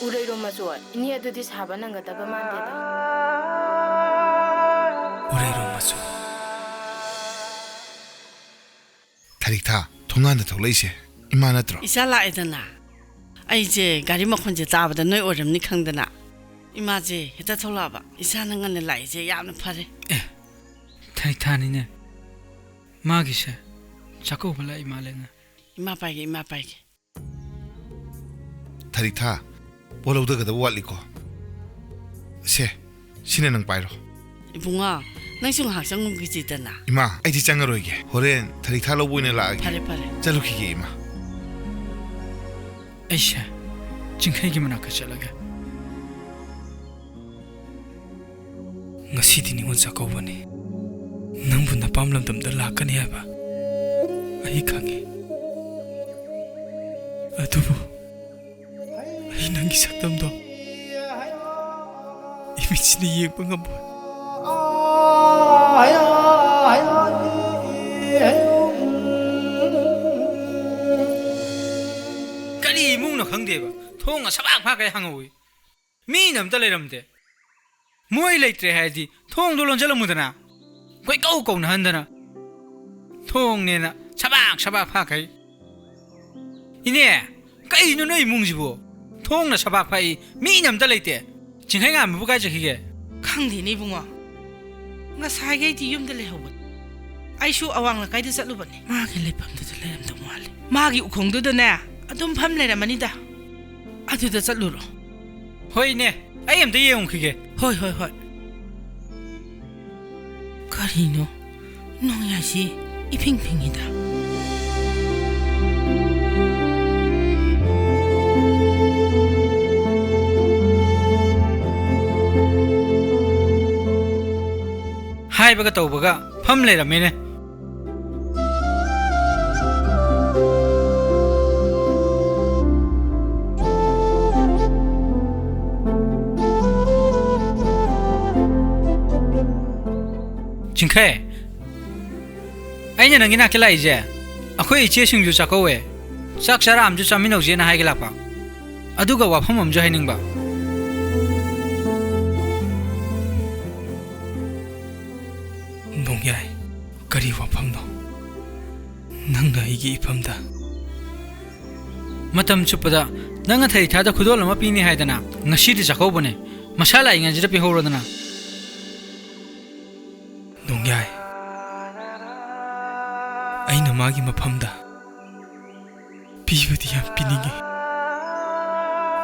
ꯎꯔꯩꯔꯣꯝ ꯃꯆꯨ? ꯏꯅꯦ, ꯑꯗꯨꯗꯤ ꯁꯥꯕ ꯅꯪꯒꯗꯕ ꯃꯥꯟꯗꯦꯗ꯫ ꯎꯔꯩꯔꯣꯝ ꯃꯆꯨ꯫ ꯊꯥꯔꯤꯛꯊꯥ, ꯊꯣꯡꯒꯥꯟꯗ ꯊꯣꯛꯂꯛꯏꯁꯦ ꯏꯃꯥ ꯅꯠꯇ꯭ꯔꯣ? ꯏꯆꯥ ꯂꯥꯛꯑꯦꯗꯅ꯫ ꯑꯩꯁꯦ ꯒꯥꯔꯤ ꯃꯈꯣꯟꯁꯦ ꯇꯥꯕꯗ ꯅꯣꯏ ꯑꯣꯏꯔꯝꯅꯤ ꯈꯪꯗꯅ꯫ ꯏꯃꯥꯁꯦ ꯍꯦꯛꯇ ꯊꯣꯛꯂꯛꯑꯕ꯫ ꯏꯁꯥꯅ ꯉꯟꯅ ꯂꯥꯛꯏꯁꯦ ꯌꯥꯝꯅ ꯐꯔꯦ꯫ ꯑꯦ, ꯊꯔꯤꯛꯊꯥꯅꯤꯅꯦ꯫ ꯃꯥꯒꯤꯁꯦ ꯆꯥꯛꯀꯧꯕ ꯂꯥꯛꯏ ꯃꯥꯜꯂꯦꯅꯦ꯫ ꯏꯃꯥ ꯄꯥꯏꯒꯦ, ꯏꯃꯥ ꯄꯥꯏꯒꯦ꯫ ꯊꯔꯤꯛꯊꯥ, ꯄꯣꯠ ꯂꯧꯊꯒꯗꯕ ꯋꯥꯠꯂꯤꯀꯣ꯫ ꯁꯦ, ꯁꯤꯅ ꯅꯪ ꯄꯥꯏꯔꯣ꯫ ꯏꯕꯨꯡꯉꯣ, ꯅꯪꯁꯨ ꯉꯥꯏꯍꯥꯛ ꯆꯪꯉꯨꯈꯤꯁꯤꯗꯅ꯫ ꯏꯃꯥ, ꯑꯩꯗꯤ ꯆꯪꯉꯔꯣꯏꯒꯦ꯫ ꯍꯣꯔꯦꯟ ꯊꯔꯤꯛꯊꯥ ꯂꯧꯕ ꯑꯣꯏꯅ ꯂꯥꯛꯑꯒꯦ꯫ ꯐꯔꯦ, ꯐꯔꯦ꯫ ꯆꯠꯂꯨꯈꯤꯒꯦ, ꯏꯃꯥ꯫ ꯑꯩꯁꯦ ꯆꯤꯡꯈꯩꯒꯤ ꯃꯅꯥꯛꯇ ꯆꯠꯂꯒꯦ꯫ ꯉꯁꯤꯗꯤ ꯅꯤꯉꯣꯜ ꯆꯥꯛꯀꯧꯕꯅꯤ꯫ ꯅꯪꯕꯨ ꯅꯄꯥꯝ ꯂꯝꯗꯝꯗ ꯂꯥꯛꯀꯅꯤ ꯍꯥꯏꯕ ꯑꯩ ꯈꯪꯉꯤ꯫ ꯑꯗꯨꯕꯨ ꯑꯩ ꯅꯪꯒꯤ ꯁꯛꯇꯝꯗꯣ ꯏꯃꯤꯠꯁꯤꯅ ꯌꯦꯡꯕ ꯉꯝꯃꯣꯏ꯫ ꯀꯔꯤ ꯏꯃꯨꯡꯅꯣ ꯈꯪꯗꯦꯕ, ꯊꯣꯡꯅ ꯁꯕꯥꯛ ꯐꯥꯛꯈꯩ ꯍꯥꯡꯍꯧꯋꯤ꯫ ꯃꯤꯅ ꯑꯝꯇ ꯂꯩꯔꯝꯗꯦ꯫ ꯃꯣꯏ ꯂꯩꯇ꯭ꯔꯦ ꯍꯥꯏꯔꯗꯤ ꯊꯣꯡꯗꯣ ꯂꯣꯟꯁꯤꯜꯂꯝꯃꯨꯗꯅ꯫ ꯀꯣꯏꯀꯧ ꯀꯧꯅꯍꯟꯗꯅ꯫ ꯊꯣꯡꯅꯦꯅ ꯁꯕꯥꯛ ꯁꯕꯥꯛ ꯐꯥꯛꯈꯩ꯫ ꯏꯅꯦ, ꯀꯩꯅꯣ ꯅꯣꯏ ꯏꯃꯨꯡꯁꯤꯕꯨ? ꯊꯣꯡꯅ ꯁꯕꯥꯛ ꯐꯥꯛꯏ, ꯃꯤꯅ ꯑꯝꯇ ꯂꯩꯇꯦ꯫ ꯆꯤꯡꯈꯩ ꯉꯥꯟꯕꯕꯨ ꯀꯥꯏ ꯆꯠꯈꯤꯒꯦ? ꯈꯪꯗꯦꯅꯦ ꯏꯕꯨꯡꯉꯣ, ꯉꯁꯥꯏꯈꯩꯗꯤ ꯌꯨꯝꯗ ꯂꯩꯍꯧꯕꯅꯤ꯫ ꯑꯩꯁꯨ ꯑꯋꯥꯡ ꯂꯩꯀꯥꯏꯗ ꯆꯠꯂꯨꯕꯅꯤ꯫ ꯃꯥꯒꯤ ꯂꯩꯐꯝꯗꯨꯗ ꯂꯩꯔꯝꯗꯧ ꯃꯥꯜꯂꯤ꯫ ꯃꯥꯒꯤ ꯎꯈꯣꯡꯗꯨꯗꯅꯦ ꯑꯗꯨꯝ ꯐꯝ ꯂꯩꯔꯝꯃꯅꯤꯗ꯫ ꯑꯗꯨꯗ ꯆꯠꯂꯨꯔꯣ꯫ ꯍꯣꯏꯅꯦ, ꯑꯩ ꯑꯝꯇ ꯌꯦꯡꯉꯨꯈꯤꯒꯦ꯫ ꯍꯣꯏ, ꯍꯣꯏ, ꯍꯣꯏ꯫ ꯀꯔꯤꯅꯣ? ꯅꯣꯡꯌꯥꯏꯁꯤ ꯏꯐꯤꯡ ꯐꯤꯡꯉꯤꯗ꯫ ꯍꯥꯏꯕꯒ ꯇꯧꯕꯒ ꯐꯝ ꯂꯩꯔꯝꯃꯦꯅꯦ꯫ ꯆꯤꯡꯈꯩ, ꯑꯩꯅ ꯅꯪꯒꯤ ꯅꯥꯛꯇ ꯂꯥꯛꯏꯁꯦ, ꯑꯩꯈꯣꯏ ꯏꯆꯦꯁꯤꯡꯁꯨ ꯆꯥꯛꯀꯧꯋꯦ, ꯆꯥꯛ ꯆꯔꯥ ꯑꯃꯁꯨ ꯆꯥꯃꯤꯟꯅꯧꯁꯦꯅ ꯍꯥꯏꯒꯦ ꯂꯥꯛꯄ꯫ ꯑꯗꯨꯒ ꯋꯥꯐꯝ ꯑꯃꯁꯨ ꯍꯥꯏꯅꯤꯡꯕ꯫ ꯅꯣꯡꯌꯥꯏ, ꯀꯔꯤ ꯋꯥꯐꯝꯅꯣ? ꯅꯪꯅ ꯑꯩꯒꯤ ꯏꯐꯝꯗ꯫ ꯃꯇꯝ ꯆꯨꯞꯄꯗ ꯅꯪꯅ ꯊꯔꯤꯛꯊꯥꯗ ꯈꯨꯗꯣꯜ ꯑꯃ ꯄꯤꯅꯤ ꯍꯥꯏꯗꯅ ꯉꯁꯤꯗꯤ ꯆꯥꯛꯀꯧꯕꯅꯦ꯫ ꯃꯁꯥ ꯂꯥꯛꯏꯉꯩꯁꯤꯗ ꯄꯤꯍꯧꯔꯣꯗꯅ꯫ ꯅꯣꯡꯌꯥꯏ, ꯑꯩꯅ ꯃꯥꯒꯤ ꯃꯐꯝꯗ ꯄꯤꯕꯗꯤ ꯌꯥꯝ ꯄꯤꯅꯤꯡꯉꯤ,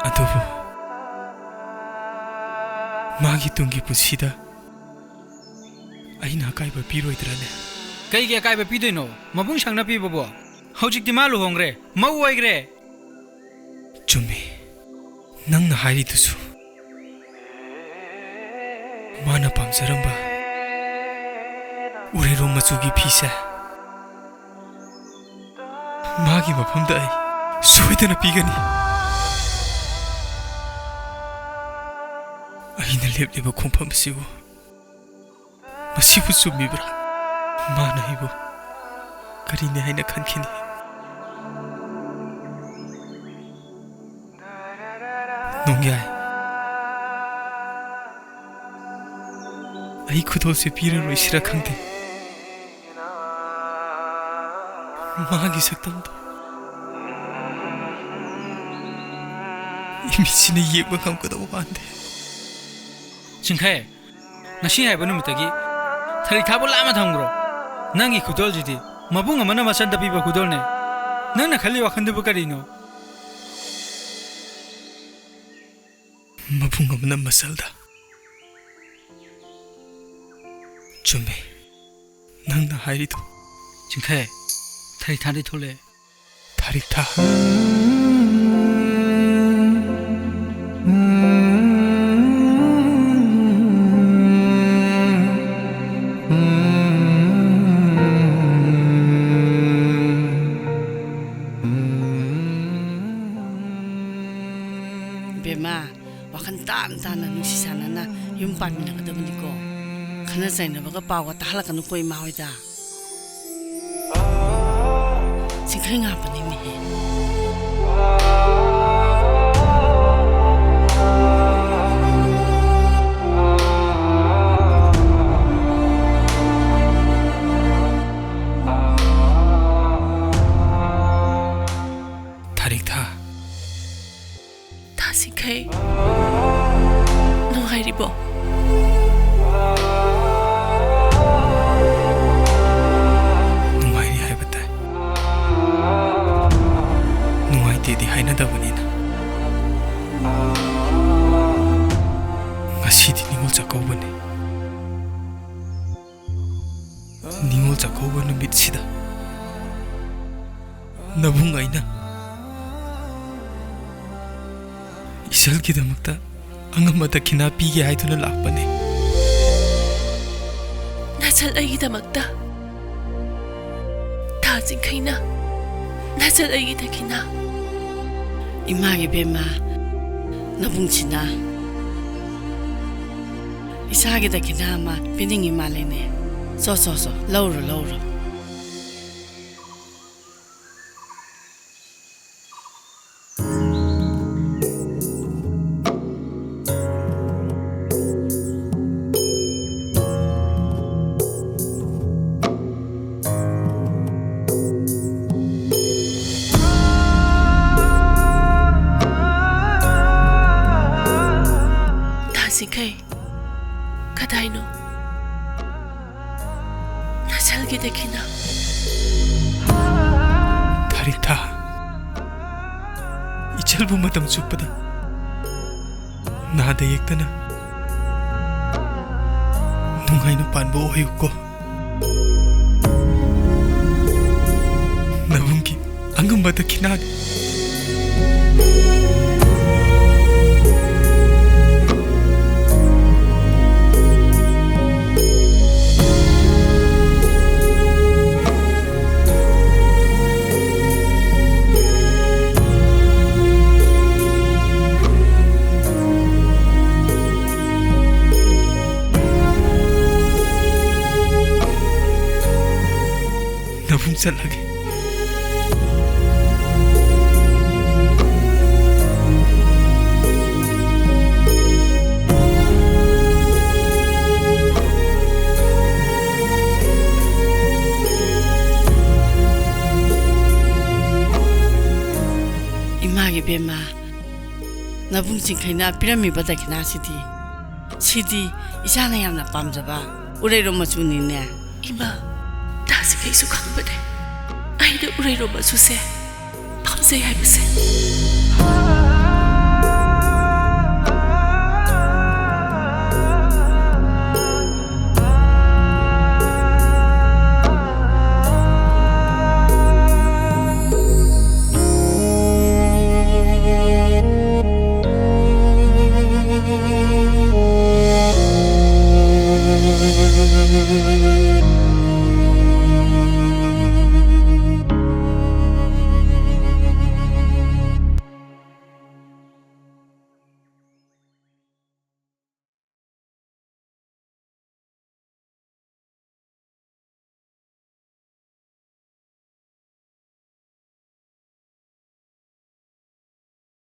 ꯑꯗꯨꯕꯨ ꯃꯥꯒꯤ ꯇꯨꯡꯒꯤ ꯄꯨꯟꯁꯤꯗ ꯑꯩꯅ ꯑꯀꯥꯏꯕ ꯄꯤꯔꯣꯏꯗ꯭ꯔꯅꯦ? ꯀꯩꯒꯤ ꯑꯀꯥꯏꯕ ꯄꯤꯗꯣꯏꯅꯣ? ꯃꯕꯨꯡ ꯁꯪꯅ ꯄꯤꯕꯕꯨ꯫ ꯍꯧꯖꯤꯛꯇꯤ ꯃꯥ ꯂꯨꯍꯣꯡꯈ꯭ꯔꯦ, ꯃꯧ ꯑꯣꯏꯈ꯭ꯔꯦ꯫ ꯆꯨꯝꯃꯤ, ꯅꯪꯅ ꯍꯥꯏꯔꯤꯗꯨꯁꯨ꯫ ꯃꯥꯅ ꯄꯥꯝꯖꯔꯝꯕ ꯎꯔꯩꯔꯣꯝ ꯃꯆꯨꯒꯤ ꯐꯤꯁꯦ ꯃꯥꯒꯤ ꯃꯐꯝꯗ ꯑꯩ ꯁꯣꯏꯗꯅ ꯄꯤꯒꯅꯤ꯫ ꯑꯩꯅ ꯂꯦꯞꯂꯤꯕ ꯈꯣꯡꯐꯝ ꯑꯁꯤꯕꯨ, ꯃꯁꯤꯕꯨ ꯆꯨꯝꯃꯤꯕ꯭ꯔꯥ? ꯃꯥꯅ ꯑꯩꯕꯨ ꯀꯔꯤꯅꯤ ꯍꯥꯏꯅ ꯈꯟꯈꯤꯅꯤ? ꯅꯣꯡꯌꯥꯏ, ꯑꯩ ꯈꯨꯗꯣꯜꯁꯦ ꯄꯤꯔꯔꯣꯏꯁꯤꯔ ꯈꯪꯗꯦ꯫ ꯃꯥꯒꯤ ꯁꯛꯇꯝꯗꯣ ꯏꯃꯤꯠꯁꯤꯅ ꯌꯦꯡꯕ ꯉꯝꯒꯗꯧꯕ ꯃꯥꯟꯗꯦ꯫ ꯆꯤꯡꯈꯩ, ꯉꯁꯤ ꯍꯥꯏꯕ ꯅꯨꯃꯤꯠꯇꯒꯤ ꯊꯔꯤꯛ ꯊꯥꯕ ꯂꯥꯞꯅ ꯊꯝꯈ꯭ꯔꯣ꯫ ꯅꯪꯒꯤ ꯈꯨꯗꯣꯜꯁꯤꯗꯤ ꯃꯕꯨꯡ ꯑꯃꯅ ꯃꯆꯟꯗ ꯄꯤꯕ ꯈꯨꯗꯣꯜꯅꯦ꯫ ꯅꯪꯅ ꯈꯜꯂꯤ ꯋꯥꯈꯜꯗꯨꯕꯨ ꯀꯔꯤꯅꯣ? ꯃꯕꯨꯡ ꯑꯃꯅ ꯃꯆꯜꯗ꯫ ꯆꯨꯝꯃꯦ, ꯅꯪꯅ ꯍꯥꯏꯔꯤꯗꯣ꯫ ꯆꯤꯡꯈꯩ, ꯊꯔꯤꯛ ꯊꯥꯗꯤ ꯊꯣꯛꯂꯛꯑꯦ꯫ ꯊꯔꯤꯛ ꯊꯥ꯫ ꯕꯦꯝꯃ, ꯋꯥꯈꯜ ꯇꯥꯅ ꯇꯥꯅ ꯅꯨꯡꯁꯤ ꯆꯥꯟꯅꯅ ꯌꯨꯝ ꯄꯥꯟꯃꯤꯟꯅꯒꯗꯕꯅꯤꯀꯣ꯫ ꯈꯠꯅ ꯆꯩꯅꯕꯒ ꯄꯥꯎꯒ ꯇꯥꯍꯜꯂꯛꯀꯅꯨꯀꯣ ꯏꯃꯥ ꯍꯣꯏꯗ꯫ ꯆꯤꯡꯈꯩ ꯉꯥꯄꯅꯤꯅꯦꯍꯦ꯫ ꯊꯥꯔꯤꯛ ꯊꯥ꯫ ꯊꯥ ꯆꯤꯡꯈꯩ꯫ ꯍꯥꯏꯔꯤꯕꯣ? ꯅꯨꯡꯉꯥꯏꯔꯤ ꯍꯥꯏꯕ ꯇꯥꯏ꯫ ꯅꯨꯡꯉꯥꯏꯇꯦꯗꯤ ꯍꯥꯏꯅꯗꯕꯅꯤꯅ꯫ ꯉꯁꯤꯗꯤ ꯅꯤꯉꯣꯜ ꯆꯥꯛꯀꯧꯕꯅꯤ꯫ ꯅꯤꯉꯣꯜ ꯆꯥꯛꯀꯧꯕ ꯅꯨꯃꯤꯠꯁꯤꯗ ꯅꯕꯨꯡ ꯑꯩꯅ ꯏꯆꯜꯒꯤꯗꯃꯛꯇ ꯑꯉꯝꯕ ꯗꯈꯤꯅꯥ ꯄꯤꯒꯦ ꯍꯥꯏꯗꯨꯅ ꯂꯥꯛꯄꯅꯦ꯫ ꯅꯆꯜ ꯑꯩꯒꯤꯗꯃꯛꯇ? ꯊꯥ ꯆꯤꯡꯈꯩꯅ ꯅꯆꯜ ꯑꯩꯒꯤ ꯗꯈꯤꯅꯥ? ꯏꯃꯥꯒꯤ ꯕꯦꯝꯃ, ꯅꯕꯨꯡꯁꯤꯅ ꯏꯆꯥꯒꯤ ꯗꯈꯤꯅꯥ ꯑꯃ ꯄꯤꯅꯤꯡꯉꯤ ꯃꯥꯜꯂꯦꯅꯦ꯫ ꯆꯣ, ꯆꯣ, ꯆꯣ, ꯂꯧꯔꯣ, ꯂꯧꯔꯣ꯫ ꯊꯥ ꯆꯤꯡꯈꯩ, ꯀꯗꯥꯏꯅꯣ ꯅꯆꯜꯒꯤ ꯗꯈꯤꯅꯥ? ꯊꯥꯔꯤꯛꯊꯥ, ꯏꯆꯜꯕꯨ ꯃꯇꯝ ꯆꯨꯞꯄꯗ ꯅꯥꯗ ꯌꯦꯛꯇꯅ ꯅꯨꯡꯉꯥꯏꯅ ꯄꯥꯟꯕ ꯑꯣꯏꯌꯨꯀꯣ꯫ ꯅꯕꯨꯡꯒꯤ ꯑꯉꯝꯕ ꯗꯈꯤꯅꯥꯅꯤ꯫ ꯅꯕꯨꯡ ꯆꯠꯂꯒꯦ꯫ ꯏꯃꯥꯒꯤ ꯕꯦꯝꯃ, ꯅꯕꯨꯡ ꯆꯤꯡꯈꯩꯅ ꯄꯤꯔꯝꯃꯤꯕ ꯗꯈꯤꯅꯥꯁꯤꯗꯤ ꯁꯤꯗꯤ ꯏꯆꯥꯅ ꯌꯥꯝꯅ ꯄꯥꯝꯖꯕ ꯎꯔꯩꯔꯣ ꯃꯆꯨꯅꯤꯅꯦ꯫ ꯏꯃꯥ, ꯇꯥꯁꯤ ꯀꯩꯁꯨ ꯈꯪꯕꯅꯦ꯫ ꯑꯩꯅ ꯎꯔꯩꯔꯣ ꯃꯆꯨꯁꯦ ꯄꯥꯝꯖꯩ ꯍꯥꯏꯕꯁꯦ꯫